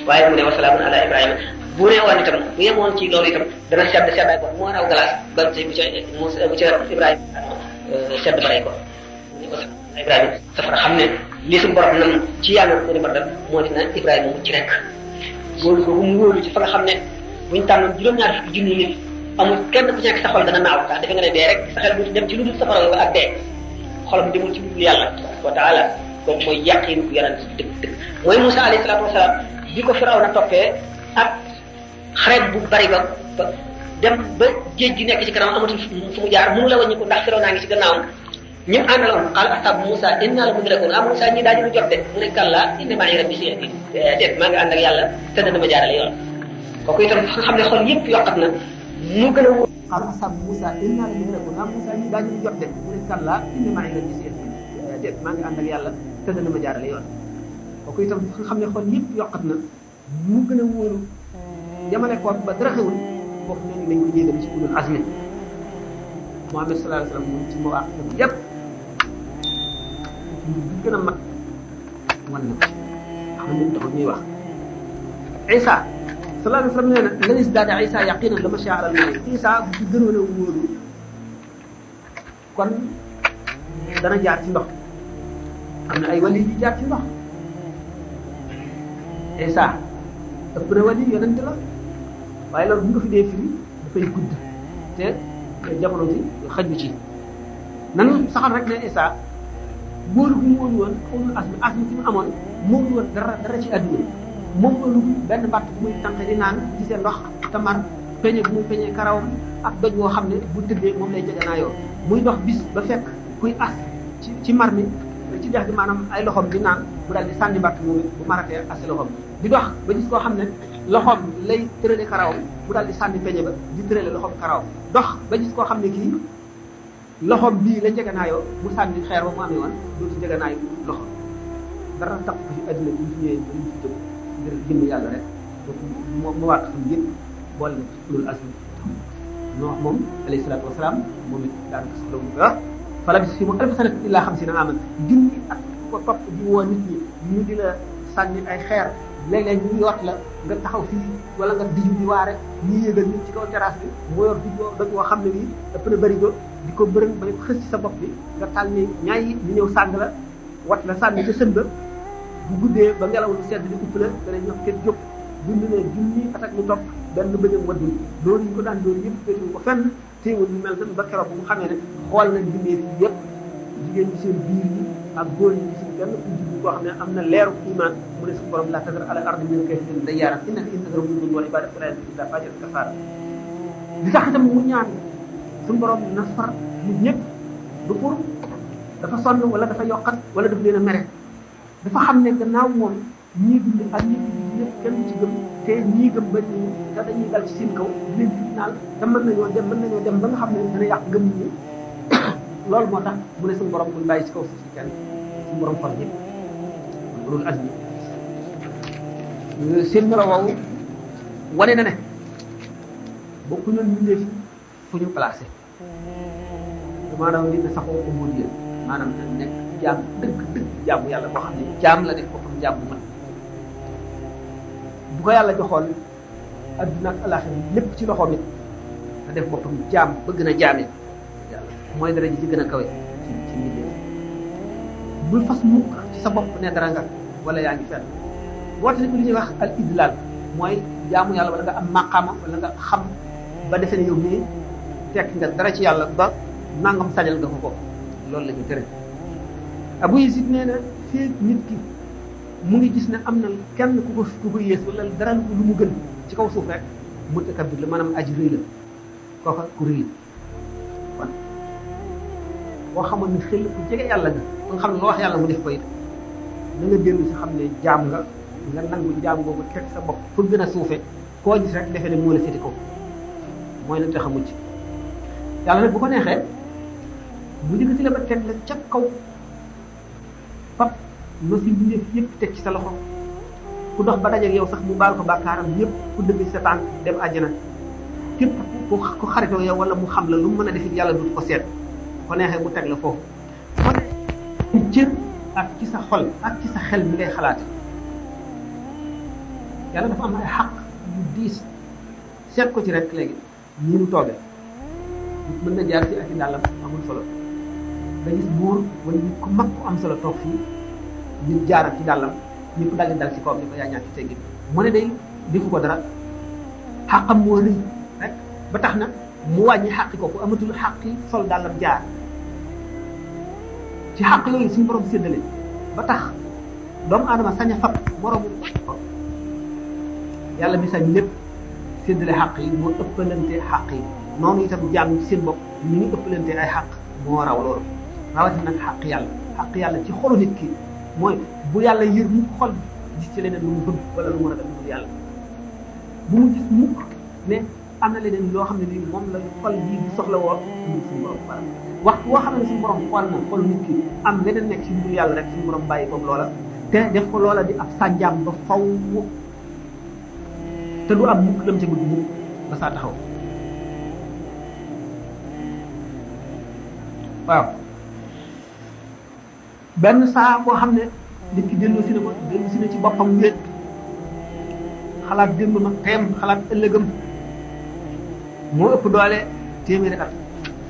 A: waaye mu ne wa salaamun ala Ibrahima bu ne woon itam bu yemoon ci loolu itam dana sedd seddaay ko moo raw glace ba bu ca Ibrahima sedd ba rey ko Ibrahima safara xam ne li suñu borom nam ci yaa naar kuuni bardan moo dina Ibrahima mu ci rek wóolu boobu mu wóolu ci fa nga xam ne buñ tànnoon juróom-ñaar fukki junni nit amul kenn ku ci nekk sa xol dana naaw ndax defe nga ne dee rek sa xel du dem ci lu dul safara ba ak dee xolam demul ci lu dul yàlla wa taala kooku mooy yaqin ku yonent dëgg dëgg mooy Moussa alayhi salaatu wasalaam bi ko Firawna toppee ak xareet bu bari ba dem ba géej gi nekk ci kanam amatul fu mu jaar mënu la wàññi ko ndax Firawna ngi ci gannaawam ñi àndaloon xaal ashabu Moussa inna la mudrakun ah Moussa ñii daañu jot de mu ne kàllaa inna ma'i rabbi sayahdin déet maa ngi ànd ak yàlla te dana ma jaarale yoon kooku itam nga xam ne xol yëpp yokkat na mu gën a wóor xaal ashabu Moussa inna la mudrakun ah Moussa ñii daañu jot de mu ne kàllaa inna ma'i rabbi sayahdin déet maa ngi ànd ak yàlla te dana ma jaarale yoon kooku itam nga xam ne xol yëpp yokkat na mu gën a wóoru yamale koon ba dara xewul foofu nee nañ ko jéegal ci ulul azmi Muhammad sallallahu alayhi wa sallam moom ci moo wax yëpp bi gën a mag wan na xam ne taxul ñuy wax Isa sallallahu alayhi wa sallam nee na lan isdaada Isa yaqinan la masha Allah Isa bu gënoon a wóoru kon dana jaar ci ndox am na ay wali yu jaar ci ndox Isa ëpp na wali yonent la waaye loolu bu nga fi dee firi dafay gudd te jamono ji xaju ci nan saxal rek ne Isa wóolu bi mu wóolu woon xawlul asmi ci mu amoon moom woon dara ci àdduna moom wóolu benn batt bu muy tànq di naan ci seen ndox tamar peñe bu muy peñee karawam ak doj woo xam ne bu tëddee moom lay jeganaayoo muy dox bis ba fekk kuy as ci mar mi ci dex gi maanaam ay loxoom di naan bu daal di sànni batt moom bu maratee as loxoom di dox ba gis koo xam ne loxoom lay tërale karawam bu daal di sànni peñe ba di tërale loxoom karawam dox ba gis koo xam ne kii loxoom bii la njeganaayoo mu sànni xeer ba mu amee woon dootu njeganaayu loxo dara tax ko ci adduna bi ñu fi ñëwee dañu fi jóg ngir jëmm yàlla rek donc mu waat xam yëpp boole na ci ulul azmi noo wax moom alayhi salaatu wasalaam moom it daanaka soxla mu wax fala bis fi mu alfa sanat illa xamsina aman junni at ko topp di woo nit ñi ñu di la sànni ay xeer léeg-léeg ñu yoot la nga taxaw fii wala nga diju di waare ñii yëgal nit ci kaw terrasse bi mu yor di doj woo xam ne bii ëpp na bëri go di ko bërëng ba ne ko xës ci sa bopp bi nga taal ni ñaay yi ñu ñëw sàng la wat la sànni ca sën ba bu guddee ba ngelaw lu sedd di upp la dana ñox kenn jóg dund ne junni at ak lu topp benn bëjëm waddul loolu ñu ko daan doon yëpp féetuñu ko fenn téewul ñu mel tan ba keroog bu mu xamee ne xool nañ bindee fii yëpp jigéen ñi seen biir yi
B: ak góor ñi gisuñ kenn ku jublu koo xam ne am na leeru iman mu ne suñu borom la tadar ala ardi min kafirin dayyaaran innaka in tadar min wal ibadat fala yalidu illa fajir kafara li tax itam mu ñaan suñu borom na far mu ñëpp du pour dafa sonn wala dafa yokkat wala daf leen a mere dafa xam ne gannaaw moom ñii dund ak ñi ñëpp kenn ci gëm te ñii gëm ba ñu te dañuy dal ci seen kaw di leen fitnaal te mën nañoo dem ba nga xam ne dana yàq gëm ñi loolu moo tax mu ne suñu borom buñ bàyyi ci kaw suuf si kenn suñu borom far ñëpp loolu azmi seen melo woowu wane na ne bokku ñoon ñu fi fu ñu placé maanaam nit na saxoo ko moo yéen maanaam na nekk jaam dëgg jaamu yàlla boo xam ne jaam la def boppam jaam bu mat bu ko yàlla joxoon adduna ak alaxira lépp ci loxoom it na def boppam jaam bëgg na jaamee yàlla mooy dara ji ci gën a kawe ci mbir bul fas mukk ci sa bopp ne dara nga wala yaa ngi fenn woote ni ko li ñuy wax al idlal mooy jaamu yàlla wala nga am maqaama wala nga xam ba defee ne yow mii tekk nga dara ci yàlla ba nangam sañal nga ko loolu la ñu tere Abu Yazid nee na fii nit ki mu ngi gis ne am na kenn ku ko yées wala dara lu mu gën ci kaw suuf rek mutakabbir la maanaam aji rëy la kooka ku rëy kon boo xamoon ne xel ku jege yàlla nga ba nga xam ne loo wax yàlla mu def ko it na nga dellu si xam ne jaam nga nangu jaam boobu teg sa bopp fu gën a suufe koo gis rek defee ne moo la féete ko mooy la tax a mucc yàlla nag bu ko neexee bu njëkk si la ba teg la ca kaw fab no si mbindeef yëpp teg ci sa loxo ku dox ba dajeeg yow sax mu baal ko bàkkaaram yëpp ku dëgg ci sa tànk dem àjjana képp ku xaritoo yow wala mu xam la lu mu mën a defit yàlla du ko seet ko neexee mu teg la foofu ko ne cër ak ci sa xol ak ci sa xel mi ngay xalaate yàlla dafa am ay xaq yu diis seet ko ci rek léegi ñi mu toogee nit mën na jaar ci ak i dàllam amul solo nga gis buur wala nit ku mag ku am solo toog fii nit jaaral ci dàllam ñëpp dal di dal ci kawam ni ko yaa ñàkk teggin mu ne day defu ko dara xàqam moo rëy rek ba tax na mu wàññi xàqi ko ku amatul xàqi sol dàllam jaar ci xàq yooyu suñu borom séddale ba tax doomu aadama sañ a fab moromu yàlla mi sañ lépp séddale xàq yi moo ëppalante xàq yi noonu itam jaam ci seen bopp ni ñu ëppalante ay xàq moo raw loolu rawatina nag xàq yàlla ci xolu nit ki mooy bu yàlla yër mukk xol gis ci leneen lu mu bëgg wala lu mu ragal lu yàlla bu mu gis mukk ne am na leneen loo xam ne nii moom la xol bii di soxla woo ñu suñu borom baram waxtu woo xam ne suñu borom xool na xol nit ki am leneen nekk ci mbiru yàlla rek suñu borom bàyyi ko loola te def ko loola di ab sànjaam ba faw te du am mukk lam ca bëgg mukk ba saa taxaw waaw benn saa boo xam ne nit ki dellu si na ci boppam wéet xalaat démb ma teem xalaat ëllëgam moo ëpp doole téeméeri at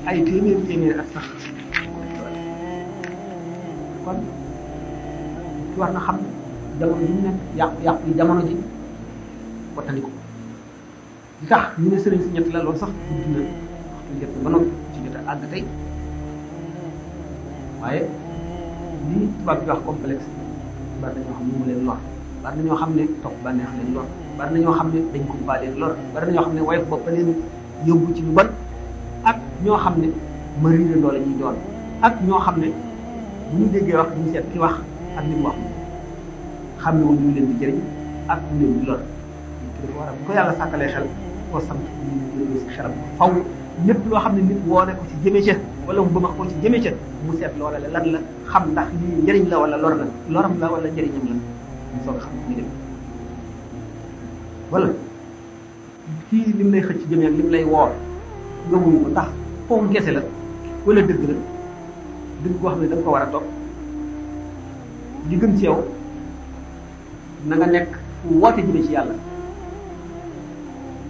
B: ay téeméeri at sax kon ci war na xam jamono ji mu nekk yàqu yi jamono ji wattandi ko li tax ñu ne sëriñ si ñett la loolu sax gudd na waxtu jot na ba noppi ci jot a àgg tey waaye lii tubaab bi wax complexe bari na ñoo xam ne mu leen lor bari na ñoo xam ne topp bànneex leen lor bari na ñoo xam ne dañ ko baa leen lor bari na ñoo xam ne woyof bopp leen yóbbu ci lu bon ak ñoo xam ne ma riire doole ñuy doon ak ñoo xam ne bu ñu déggee wax duñu seet ki wax ak li mu wax xam ne woon ñu leen di jëriñ ak ñu leen di lor dafa war a bu ko yàlla sàkkalee xel koo sant ñu jël si xelam faw lépp loo xam ne nit woone ko ci jëme ca wala mu bëmax ko ci jëme ca mu seet loola la lan la xam ndax lii njëriñ la wala lor la loram la wala njëriñam la ñu soog a xam ñu dem wala kii lim lay xëcc jëmee ak lim lay woor nga wuyu ko ndax foofu gese la wala dëgg la dëgg koo xam ne da nga ko war a topp li gën ci yow na nga nekk woote jëme ci yàlla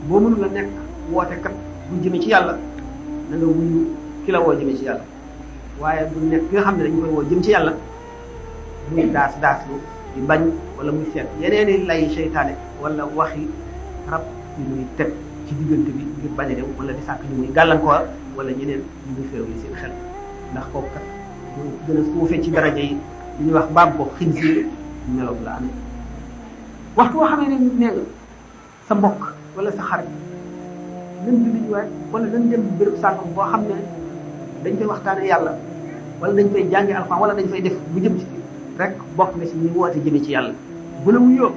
B: boo mënul la nekk woote kat bu jëme ci yàlla na nga wuyu ki la woo jëme ci yàlla waaye bu nekk ki nga xam ne dañ koy woo jëm ci yàlla muy daas lu di bañ wala muy seet yeneeni lay seytaane wala waxi rab yu muy teg ci diggante bi ngir bañ a dem wala di sàkk ñu muy gàllankoor wala ñeneen ñu muy féew li seen xel ndax kooku kat gën a suufee ci daraja yi li ñuy wax baab ko xinsiir meloom la amee waxtu boo xamee ne nee nga sa mbokk wala sa xarit nañ julli ji waay wala nañ dem béréb sàngam boo xam ne dañ koy waxtaane yàlla wala dañ koy jànge alxuraan wala dañ fay def bu jëm ci rek bokk na si ñi woote jëme ci yàlla bu la wuyoo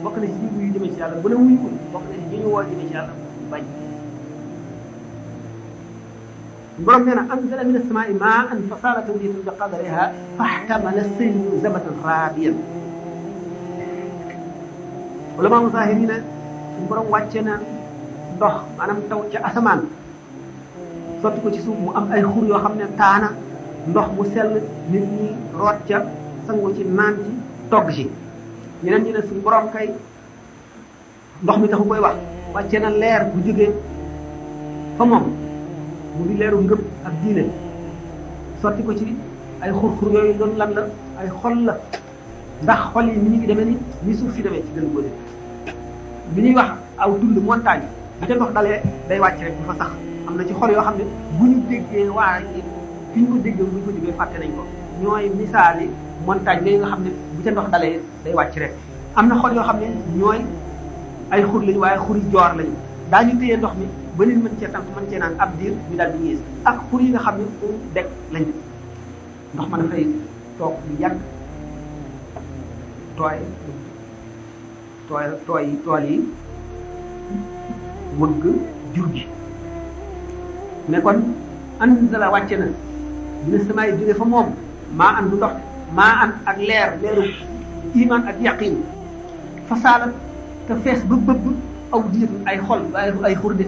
B: bokk na si ñi wuyu jëme ci yàlla bu la wuyuwul bokk na si ñi ñu woo jëme ci yàlla bañ borom nee na anzala mina samaa'i maa'an fa saalat awdiyatun bi qadriha fahtamala as-saylu zabatan raabiyan wala maa musaahir yi ne suñu borom wàcce na ndox maanaam taw ca asamaan sotti ko ci suuf mu am ay xur yoo xam ne taana ndox mu sell nit ñi root ca sangu ci naan ci togg ci ñeneen ñi ne suñu borom kay ndox mi taxu koy wax wàcce na leer bu jógee fa moom mu di leeru ngëm ak diine sotti ko ci ay xur-xur yooyu doon lan la ay xol la ndax xol yi ni ñu ngi demee ni suuf si demee ci gën góode li ñuy wax aw tund montagne bu ca ndox dalee day wàcc rek du fa sax am na ci xol yoo xam ne bu ñu déggee waa fi ñu ko déggee bu ñu ko déggee fàtte nañ ko ñooy misaali montagne yooyu nga xam ne bu ca ndox dalee day wàcc rek am na xol yoo xam ne ñooy ay xur lañu waaye xuri joor lañu daañu téye ndox mi ba nit mën cee tànk mën cee naan ab diir ñu daal di ñiis ak xur yi nga xam ne xur dekk lañu ndox ma dafay toog lu yàgg tool yi wëgg jur gi mais kon anzala wàcce na dina samaay jóge fa moom maa an du ndox maa an ak leeru iman ak yaqin fasaalat te fees ba bëbb aw diitu ay xol ay xurde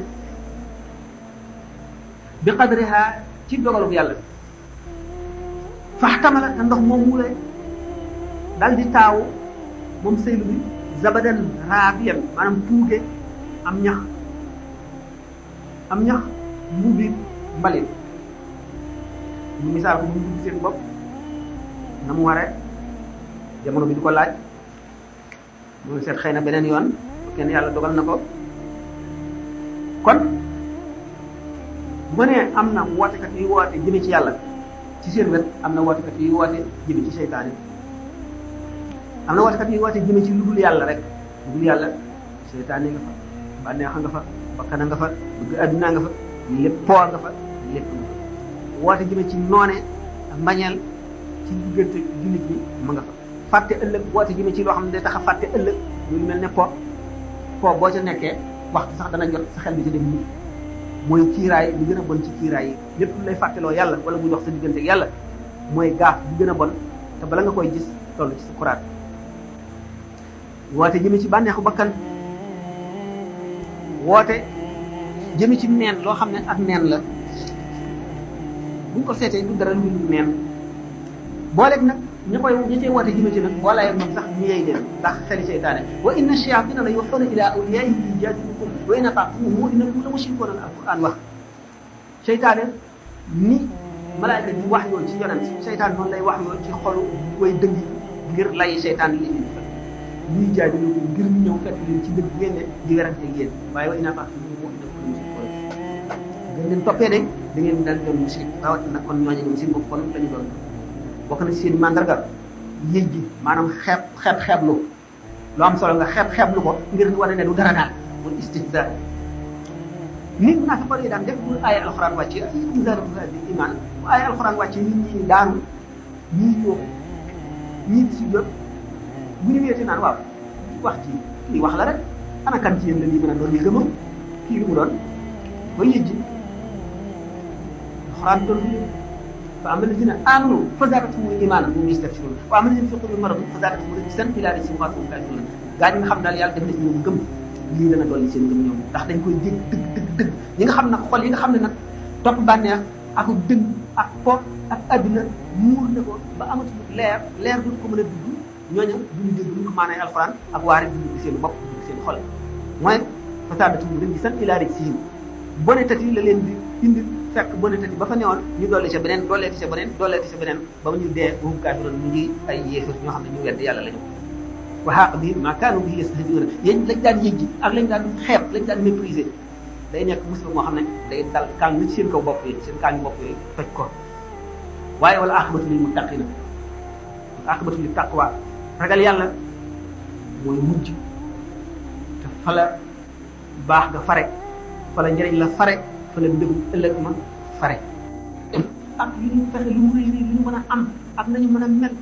B: bi qadriha ci dogalub yàlla faxtamala te ndox moom mu lay dal di taawu moom sëylu bi zabadan raabiyan maanaam tuuge am ñax mbuubi mbalit ñu misaal ko mu dugg seen bopp na mu waree jamono bi du ko laaj mooy seet xëy na beneen yoon kenn yàlla dogal na ko kon bu nee am na wootekat yuy woote jëme ci yàlla ci seen wet am na wootekat yuy woote jëme ci seytaane am na wootekat yuy woote jëme ci lu dul yàlla rek lu dul yàlla seytaane nga fa bànneexa nga fa bakkana nga fa bëgg adduna nga fa lépp poo nga fa lépp nga fa woote jëme ci noone ak mbañeel ci diggante jullit ñi ma nga fa fàtte ëllëg woote jëme ci loo xam ne day tax a fàtte ëllëg lu mel ne po boo ca nekkee waxtu sax dana jot sa xel bi ci dem nii mooy kiiraay li gën a bon ci kiiraay yi lépp lu lay fàtteloo yàlla wala muy dox sa diggante ak yàlla mooy gaaf bi gën a bon te bala nga koy gis toll ci sa kuraat woote jëme ci bànneexu bakkan woote jëme ci neen loo xam ne ak neen la buñ ko seetee du dara lu neen booleeg nag ñi cay woote jëme ci nag boolaay moom sax ñu yey leen ndax xeli seytaane wa inna shayatina la yuhuna ila awliyaihim yujadilukum wa in ata'tumuhum innakum la mushrikuna alquran wax seytaane ni malaayka di wax yoon ci yonent seytaan noonu lay wax yoon ci xolu way dëng ngir lay seytaan li indi fa ñuy jaadilukum ngir ñu ñëw fekk leen ci dëgg ngeen ne di werante yéen waaye wa in ata'tumuhum innakum la mushrikuna ngeen leen toppee de da ngeen dal doon mushrik rawatina kon ñooñu ñoom seen bopp kon lañu doon bokk na ci seen mandarga yéej gi maanaam xeeblu lu am solo nga xeeblu ko ngir wane ne du dara daal mooy istihza nit naa fi ko daan def bu aaya alxuraan wàcce bi iman bu aaya alxuraan wàcce nit ñi daanu ñii ñoo ñii si jot bu ñu weete naan waaw wax ci lii wax la rek ana kan ci yéen la lii mën a doon li gëmam kii lu mu doon ba yéej ji alxuraan doon fa am alladina amanu fa zaadathum imanan hum yastabshirun wa am alladina fi qulubihim maradun fa zaadathum rijsan ila rijsihim wa hum kafirun gaa ñi nga xam daal yàlla def na ci ñoom gëm lii dana dolli seen gëm ñoom ndax dañ koy dégg dëgg ñi nga xam nag xol yi nga xam ne nag topp bànneex ak dëgg ak po ak adduna muur na ko ba amatul leer duñ ko mën a dugg ñooñu duñu dégg duñ ko maanaay alxuraan ak waare du dugg seen bopp du dugg seen xol mooy fa zaadathum rijsan ila rijsihim bonetat yi la leen di indi fekk bonetat yi ba fa newoon ñu dolli ca beneen dolleeti ca beneen ba ñu dee ba mu kaafiroon ñu ngi ay yéefar ñoo xam ne ñu wedd yàlla la ñu wa haaqa bihim maa kaanu bihi yastahzi'uun yéen lañ daan yëjji ak lañ daan xeeb lañ daan mépriser day nekk musiba moo xam ne day dal kaal na ci seen kaw bopp yi seen kaal bopp yooyu toj ko waaye wala aqibatu lil muttaqina aqibatu lit taqwa ragal yàlla mooy mujj te fa la baax nga fare fa la njëriñ la fare fa la ndëgu ëllëg ma fare ak lu ñu fexe lu mu rëy lu ñu mën a am ak nañu mën a mel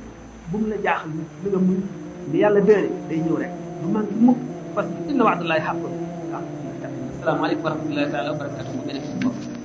B: bu mu la jaaxal li nga muñ li yàlla dëre day ñëw rek du manqué mukk parce que inna wa'dallahi haqqun. Asalaamaaleykum wa rahmatullahi taala wa barakatuh.